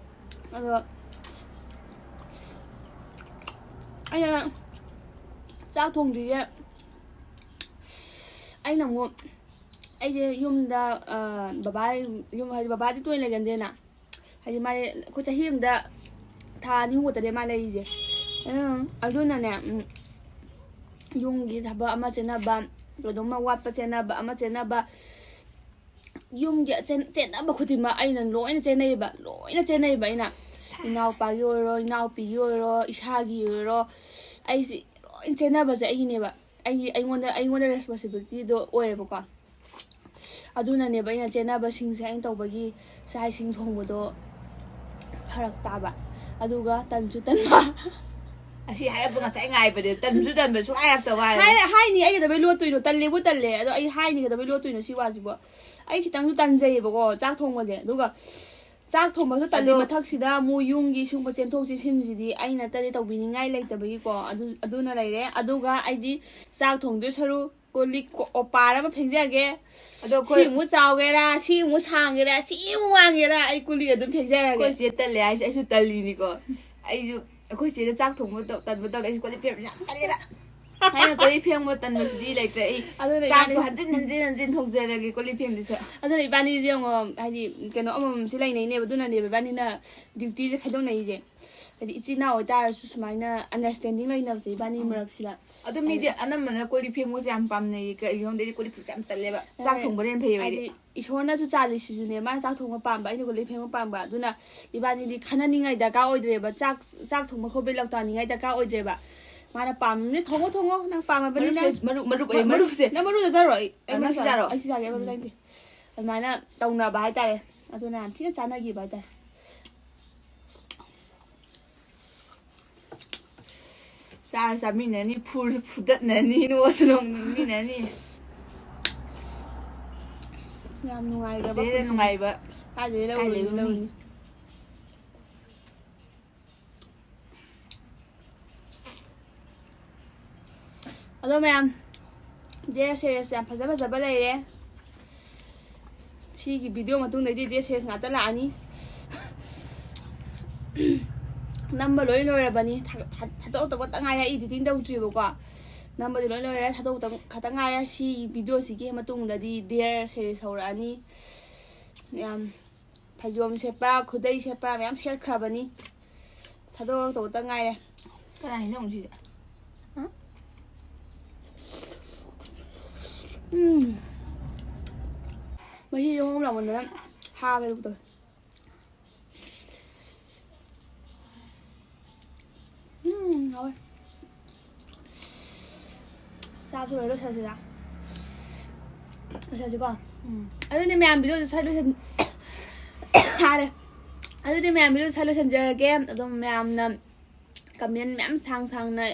ꯑꯗꯣ ꯑꯩꯅ ꯆꯥꯛ ꯊꯣꯡꯗ꯭ꯔꯤꯁꯦ, ꯑꯩꯅ ꯑꯃꯨꯛ, ꯑꯩꯁꯦ ꯌꯨꯝꯗ, ꯑ, ꯕꯕꯥ ꯌꯨꯝ, ꯍꯥꯏꯗꯤ ꯕꯕꯥꯗꯤ ꯇꯣꯏꯅ ꯂꯩꯒꯟꯗꯦꯅ, ꯍꯥꯏꯗꯤ ꯃꯥꯗꯤ ꯑꯩꯈꯣꯏ ꯆꯍꯤ ꯑꯃꯗ ꯊꯥ ꯑꯅꯤ ꯑꯍꯨꯝ ꯈꯛꯇꯅꯦ ꯃꯥ ꯂꯩꯔꯤꯁꯦ꯫ ꯎꯝ, ꯑꯗꯨꯅꯅꯦ, ꯎꯝ, ꯌꯨꯝꯒꯤ ꯊꯕꯛ ꯑꯃ ꯆꯦꯟꯅꯕ, ꯀꯩꯅꯣꯝꯃ ꯋꯥꯠꯄ ꯆꯦꯟꯅꯕ, ꯑꯃ ꯆꯦꯟꯅꯕ, ꯌꯨꯝꯒꯤ ꯆꯦꯟ-, ꯆꯦꯟꯅꯕ ꯈꯨꯗꯤꯡꯃꯛ ꯑꯩꯅ ꯂꯣꯏꯅ ꯆꯦꯟꯅꯩꯕ, ꯂꯣꯏꯅ ꯆꯦꯟꯅꯩꯕ ꯑꯩꯅ꯫ ꯏꯅꯥꯎꯄꯥꯒꯤ ꯑꯣꯏꯔꯣ, ꯏꯅꯥꯎꯄꯤꯒꯤ ꯑꯣꯏꯔꯣ, ꯏꯁꯥꯒꯤ ꯑꯣꯏꯔꯣ, ꯑꯩꯁꯦ ꯂꯣꯏ ꯆꯦꯟꯅꯕꯁꯦ ꯑꯩꯒꯤꯅꯦꯕ꯫ ꯑꯩꯒꯤ, ꯑꯩꯉꯣꯟꯗ, ꯑꯩꯉꯣꯟꯗ ꯔꯦꯁꯄꯣꯟꯁꯤꯕꯤꯂꯤꯇꯤꯗꯣ ꯑꯣꯏꯌꯦꯕꯀꯣ꯫ ꯑꯗꯨꯅꯅꯦꯕ ꯑꯩꯅ ꯆꯦꯟꯅꯕꯁꯤꯡꯁꯦ ꯑꯩꯅ ꯇꯧꯕꯒꯤ ꯆꯥꯛ ꯏꯁꯤꯡ ꯊꯣꯡꯕꯗꯣ ꯐꯔꯛ ꯇꯥꯕ꯫ ꯑꯗꯨꯒ ꯇꯟꯁꯨ ꯇꯟꯕ꯫ ꯑꯁꯤ ꯍꯥꯏꯔꯛꯄ ꯉꯁꯥꯏ ꯉꯥꯏꯕꯗ ꯇꯟꯁꯨ ꯇꯟꯕ ꯁꯨꯡꯍꯥꯏ ꯍꯥꯏꯔꯛꯇꯕ ꯋꯥꯅꯤ꯫ ꯍꯥꯏꯔ-, ꯍꯥꯏꯅꯤ, ꯑꯩ ꯀꯩꯗꯧꯕꯩ ꯂꯣꯠꯇꯣꯏꯅꯣ? ꯇꯜꯂꯦꯕꯨ ꯇꯜꯂꯦ꯫ ꯑꯗꯣ ꯑꯩ ꯍꯥꯏꯅꯤ, ꯀꯩꯗꯧꯕꯩ ꯂꯣꯠꯇꯣꯏꯅꯣ ꯁꯤ ꯋꯥꯁꯤꯕꯣ? ꯑꯩ ꯈꯤꯇꯪꯁꯨ ꯇꯟꯖꯩꯌꯦꯕꯀꯣ ꯆꯥꯛ ꯊꯣꯡꯕꯁꯦ꯫ ꯑꯗꯨꯒ ꯆꯥꯛ ꯊꯣꯡꯕꯁꯨ ꯇꯜꯂꯤ, ꯑꯗꯣ ꯃꯊꯛꯁꯤꯗ ꯑꯃꯨꯛ ꯌꯨꯝꯒꯤ ꯁꯨꯝꯕ ꯆꯦꯟꯊꯣꯛ ꯆꯦꯟꯁꯤꯟꯁꯤꯗꯤ ꯑꯩ ꯅꯠꯇꯗꯤ ꯇꯧꯕꯤꯅꯤꯡꯉꯥꯏ ꯂꯩꯇꯕꯒꯤꯀꯣ꯫ ꯑꯗꯨ, ꯑꯗꯨꯅ ꯂꯩꯔꯦ꯫ ꯑꯗꯨꯒ ꯑꯩꯗꯤ ꯆꯥꯛ ꯊꯣꯡꯗꯣꯏ ꯁꯔꯨꯛ ꯀꯣꯜ ꯂꯤꯛ ꯀꯣ-, ꯑꯣꯄꯥꯔ ꯑꯃ ꯐꯦꯡꯖꯒꯦ꯫ ꯑꯗꯣ ꯁꯤ ꯑꯩꯈꯣꯏ, ꯑꯃꯨꯛ ꯆꯥꯎꯒꯦꯔꯥ, ꯁꯤ ꯑꯃꯨꯛ ꯁꯥꯡꯒꯦꯔꯥ, ꯁꯤ ꯑꯃꯨꯛ ꯋꯥꯡꯒꯦꯔꯥ, ꯑꯩ ꯀꯣꯜ ꯂꯤꯛ ꯑꯗꯨꯝ ꯐꯦꯡꯖꯔꯒꯦ꯫ ꯑꯩꯈꯣꯏ ꯆꯦ ꯇꯜꯂꯦ ꯍꯥꯏꯁꯦ ꯑꯩꯁꯨ ꯇꯜꯂꯤꯅꯤꯀꯣ꯫ ꯑꯩꯁꯨ, ꯑꯩꯈꯣꯏ ꯆꯦꯗ ꯆꯥꯛ ꯊꯣꯡꯕ ꯇꯧ-, ꯇꯟꯕ ꯇꯧꯔꯦ꯫ ꯑꯩꯁꯨ ꯀꯣꯜ ꯂꯤꯛ ꯐꯦꯡꯕ ꯌꯥꯝ ꯇꯜꯂꯦꯕ꯫ ꯑꯩꯅ ꯀꯣꯜ ꯂꯤꯛ ꯐꯦꯡꯕ ꯇꯟꯕꯁꯤꯗꯤ ꯂꯩꯇ꯭ꯔꯦ꯫ ꯑꯩ ꯑꯗꯨꯅ ꯆꯥꯛꯇꯣ ꯏꯕꯥꯅꯤ, ꯍꯟꯖꯤꯟ ꯍꯟꯖꯤꯟ ꯍꯟꯖꯤꯟ ꯊꯣꯡꯖꯔꯒꯦ ꯀꯣꯜ ꯂꯤꯛ ꯐꯦꯡꯗꯣꯏꯁꯦ꯫ ꯑꯗꯨꯅ ꯏꯕꯥꯅꯤꯁꯦ ꯌꯦꯡꯉꯣ, ꯍꯥꯏꯗꯤ ꯀꯩꯅꯣ ꯑꯃꯃꯝꯁꯦ ꯂꯩꯅꯩꯅꯦꯕ, ꯑꯗꯨꯅꯅꯦꯕ ꯏꯕꯥꯅꯤꯅ ꯗ꯭ꯌꯨꯇꯤꯁꯦ ꯈꯥꯏꯗꯣꯛꯅꯩꯁꯦ꯫ ꯍꯥꯏꯗꯤ ꯏꯆꯤꯟ ꯏꯅꯥꯎ ꯑꯣꯏꯇꯥꯔꯁꯨ ꯁꯨꯃꯥꯏꯅ ꯑꯟꯗꯔꯁꯇꯦꯟꯗꯤꯡ ꯂꯩꯅꯕꯁꯦ ꯏꯕꯥꯅꯤ ꯃꯔꯛꯁꯤꯗ꯫ ꯑꯗꯨ ꯃꯤꯗꯤ ꯑꯅꯝꯕꯅ ꯀꯣꯜ ꯂꯤꯛ ꯐꯦꯡꯕꯁꯦ ꯌꯥꯝ ꯄꯥꯝꯅꯩꯌꯦ꯫ ꯀꯩꯒꯤꯅꯣ ꯈꯪꯗꯦ, ꯑꯩꯗꯤ ꯀꯣꯜ ꯂꯤꯛ ꯐꯦꯡꯕꯁꯦ ꯌꯥꯝ ꯇꯜꯂꯦꯕ꯫ ꯆꯥꯛ ꯍꯣꯏ꯫ ꯊꯣꯡꯕꯅ ꯍꯦꯟꯅ ꯐꯩꯌꯦꯕ ꯑꯩꯗꯤ꯫ ꯍꯥꯏꯗꯤ ꯏꯁꯣꯔꯅꯁꯨ ꯆꯥꯜꯂꯤꯁꯤꯁꯨꯅꯦ, ꯃꯥꯅ ꯆꯥꯛ ꯊꯣꯡꯕ ꯄꯥꯝꯕ, ꯑꯩꯅ ꯀꯣꯜ ꯂꯤꯛ ꯐꯦꯡꯕ ꯄꯥꯝꯕ꯫ ꯑꯗꯨꯅ ꯏꯕꯥꯅꯤꯗꯤ ꯈꯟꯅꯅꯤꯡꯉꯥꯏ ꯗꯔꯀꯥꯔ ꯑꯣꯏꯗ꯭ꯔꯦꯕ꯫ ꯆꯥꯛ, ꯆꯥꯛ ꯊꯣꯡꯕ ꯈꯣꯠꯄꯩ ꯂꯥꯎꯇꯥꯅꯤꯡꯉꯥꯏ ꯗꯔꯀꯥꯔ ꯑꯣꯏꯗ꯭ꯔꯦꯕ꯫ ꯃꯥꯅ ꯄꯥꯝꯃꯤꯕꯅ ꯊꯣꯡꯉꯣ, ꯊꯣꯡꯉꯣ, ꯅꯪ ꯄꯥꯝꯃꯕꯅꯤꯅ꯫ ꯃꯔꯨꯞꯁꯦ, ꯃꯔꯨꯞ, ꯃꯔꯨꯞ, ꯑꯩ ꯃꯔꯨꯞ-, ꯃꯔꯨꯞꯁꯦ꯫ ꯅꯪ ꯃꯔꯨꯞ ꯆꯥꯖꯔꯣ, ꯑꯩ, ꯑꯩ ꯑ, ꯃꯔꯨꯞ ꯅꯪꯁꯨ ꯆꯥꯔꯣ꯫ ꯆꯥꯔꯣ꯫ ꯑꯩꯁꯨ ꯆꯥꯒꯦ, ꯑꯩ ꯃꯔꯨꯞ ꯆꯥꯅꯤꯡꯗꯦ꯫ ꯑꯗꯨꯃꯥꯏꯅ ꯇꯧꯅꯕ ꯍꯥꯏꯇꯥꯔꯦ꯫ ꯑꯗꯨꯅ ꯌꯥꯝ ꯊꯤꯅ ꯆꯥꯟꯅꯈꯤꯕ ꯍꯥꯏꯇꯥꯔꯦ꯫ ꯆꯥꯔ ꯆꯥꯃꯤꯟꯅꯅꯤ, ꯐꯨꯔꯁꯨ ꯐꯨꯗꯠꯅꯅꯤ, ꯅꯣꯛꯑꯁꯨ ꯅꯣꯛꯃꯤꯟꯅꯅꯤ꯫ ꯌꯥꯝ ꯅꯨꯡꯉꯥꯏꯈ꯭ꯔꯕ ꯁꯤꯗꯩꯗ ꯄꯨꯟꯁꯤꯅꯤ꯫ ꯅꯨꯡꯉꯥꯏꯕ ꯀꯥꯏꯗꯩ ꯀꯥꯏ ꯂꯧꯔꯨꯅꯤ, ꯂꯩꯔꯨꯅꯤ? ꯂꯧꯔꯨꯅꯤ? ꯑꯗꯣ ꯃꯌꯥꯝ, ꯗꯦꯌꯔ ꯁꯦꯔꯤꯁ ꯌꯥꯝ ꯐꯖ ꯐꯖꯕ ꯂꯩꯔꯦ꯫ ꯁꯤꯒꯤ ꯚꯤꯗꯤꯑꯣ ꯃꯇꯨꯡꯗꯩꯗꯤ ꯗꯦꯌꯔ ꯁꯦꯔꯤꯁ ꯉꯥꯛꯇ ꯂꯥꯛꯑꯅꯤ꯫ ꯅꯝꯕ ꯂꯣꯏ ꯂꯣꯏꯔꯕꯅꯤ꯫ ꯊꯥ- ꯊꯥ- ꯊꯥꯗꯣꯔꯛꯇꯧꯕ ꯈꯛꯇ ꯉꯥꯏꯔꯦ, ꯑꯦꯗꯤꯇꯤꯡ ꯇꯧꯗ꯭ꯔꯤꯕꯀꯣ꯫ ꯅꯝꯕꯗꯤ ꯂꯣꯏ ꯂꯣꯏꯔꯦ, ꯊꯥꯗꯣꯔꯛꯇꯧꯕ ꯈꯛꯇ ꯉꯥꯏꯔꯦ꯫ ꯁꯤꯒꯤ ꯚꯤꯗꯤꯑꯣꯁꯤꯒꯤ ꯃꯇꯨꯡꯗꯗꯤ ꯗꯦꯌꯔ ꯁꯦꯔꯤꯁ ꯍꯧꯔꯛꯑꯅꯤ꯫ ꯌꯥꯝ ꯐꯩꯖꯣꯝ ꯁꯦꯠꯄ, ꯈꯨꯗꯩ ꯁꯦꯠꯄ ꯃꯌꯥꯝ ꯁꯦꯠꯈ꯭ꯔꯕꯅꯤ꯫ ꯊꯥꯗꯣꯔꯛꯇꯧꯕꯇ ꯉꯥꯏꯔꯦ꯫ ꯀꯅꯥꯅꯣ ꯅꯣꯛꯏꯁꯤꯗꯤ? ꯎꯝ꯫ ꯃꯍꯤ ꯍꯣꯝ ꯂꯥꯎꯃꯟꯗꯅ ꯍꯥꯒꯦ ꯇꯧꯋꯦ꯫ ꯎꯝ, ꯍꯥꯎꯋꯦ꯫ ꯆꯥꯕꯁꯨ ꯂꯣꯏ ꯂꯣꯏꯁꯜꯂꯁꯤꯔꯥ? ꯂꯣꯏꯁꯜꯂꯁꯤꯀꯣ? ꯎꯝ꯫ ꯑꯗꯨꯅꯦ ꯃꯌꯥꯝ, ꯚꯤꯗꯤꯑꯣꯁꯦ ꯁ꯭ꯋꯥꯏ ꯂꯣꯏꯁꯟ-, ꯍꯥꯔꯦ꯫ ꯑꯗꯨꯗꯤ ꯃꯌꯥꯝ, ꯚꯤꯗꯤꯑꯣꯁꯦ ꯁ꯭ꯋꯥꯏ ꯂꯣꯏꯁꯟꯖꯔꯒꯦ꯫ ꯑꯗꯨꯝ ꯃꯌꯥꯝꯅ ꯀꯃꯦꯟ ꯃꯌꯥꯝ ꯁꯥꯡ ꯁꯥꯡꯅ,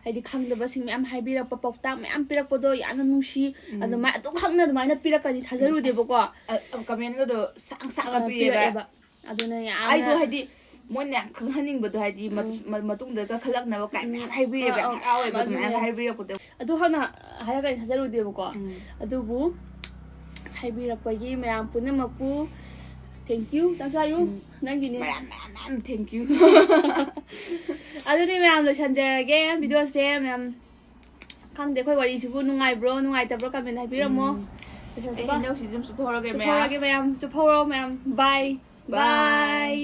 ꯍꯥꯏꯗꯤ ꯈꯪꯗꯕꯁꯤꯡ ꯃꯌꯥꯝ ꯍꯥꯏꯕꯤꯔꯛꯄ, ꯄꯥꯎꯇꯥꯛ ꯃꯌꯥꯝ ꯄꯤꯔꯛꯄꯗꯣ ꯌꯥꯝꯅ ꯅꯨꯡꯁꯤ꯫ ꯎꯝ꯫ ꯑꯗꯨꯃꯥꯏꯅ ꯑꯗꯨꯝ ꯈꯪꯅ ꯑꯗꯨꯃꯥꯏꯅ ꯄꯤꯔꯛꯀꯅꯤ ꯊꯥꯖꯔꯨꯗꯦꯕꯀꯣ꯫ ꯑ, ꯑ, ꯀꯃꯦꯟꯒꯗꯣ ꯁꯥꯡ ꯁꯥꯡꯅ ꯑ, ꯄꯤꯔꯦꯕ꯫ ꯄꯤꯔꯛꯑꯦꯕ꯫ ꯑꯗꯨꯅ ꯌꯥꯝꯅ ꯑꯩꯗꯣ ꯍꯥꯏꯗꯤ ꯃꯣꯏꯅ ꯌꯥꯝ ꯈꯪꯍꯟꯅꯤꯡꯕꯗꯣ, ꯍꯥꯏꯗꯤ ꯃꯠ-, ꯎꯝ꯫ ꯃ-, ꯃꯇꯨꯡꯗ ꯀꯥꯈꯠꯂꯛꯅꯕ ꯀꯥꯏ ꯎꯝ꯫ ꯃꯌꯥꯝ ꯍꯥꯏꯕꯤꯔꯦꯕ, ꯑ, ꯌꯥꯝ ꯑ, ꯍꯔꯥꯎꯋꯦꯕ ꯑ, ꯑꯗꯨꯃꯥꯏꯅ ꯑꯗꯨꯅꯦ꯫ ꯍꯥꯏꯕꯤꯔꯛꯄꯗꯣ꯫ ꯑꯗꯨ ꯍꯥꯟꯅ ꯍꯥꯏꯔꯛꯀꯅꯤ ꯊꯥꯖꯔꯨꯗꯦꯕꯀꯣ꯫ ꯎꯝ꯫ ꯑꯗꯨꯕꯨ ꯍꯥꯏꯕꯤꯔꯛꯄꯒꯤ ꯃꯌꯥꯝ ꯄꯨꯝꯅꯃꯛꯄꯨ thank you꯫ ꯅꯪꯁꯨ ꯍꯥꯏꯌꯨ꯫ ꯎꯝ꯫ ꯅꯪꯒꯤꯅꯦ꯫ ꯃꯌꯥꯝ, ꯃꯌꯥꯝ, ꯃꯌꯥꯝ thank you꯫ ꯑꯗꯨꯗꯤ ꯃꯌꯥꯝ ꯂꯣꯏꯁꯟꯖꯔꯒꯦ ꯚꯤꯗꯤꯑꯣꯁꯦ꯫ ꯃꯌꯥꯝ ꯈꯪꯗꯦ ꯑꯩꯈꯣꯏ ꯋꯥꯔꯤꯁꯤꯕꯨ ꯅꯨꯡꯉꯥꯏꯕ꯭ꯔꯣ ꯅꯨꯡꯉꯥꯏꯇꯕ꯭ꯔꯣ ꯀꯃꯦꯟ ꯍꯥꯏꯕꯤꯔꯝꯃꯣ꯫ ꯎꯝ꯫ ꯂꯣꯏꯁꯜꯂꯁꯤꯀꯣ? ꯑꯩ ꯍꯩꯅꯧꯁꯤꯁꯨ ꯑꯗꯨꯝ ꯆꯨꯞꯍꯧꯔꯒꯦ ꯃꯌꯥꯝ꯫ ꯆꯨꯞꯍꯧꯔꯒꯦ ꯃꯌꯥꯝ꯫ ꯆꯨꯞꯍꯧꯔꯣ ꯃꯌꯥꯝ꯫ Bye꯫ Bye꯫ Bye꯫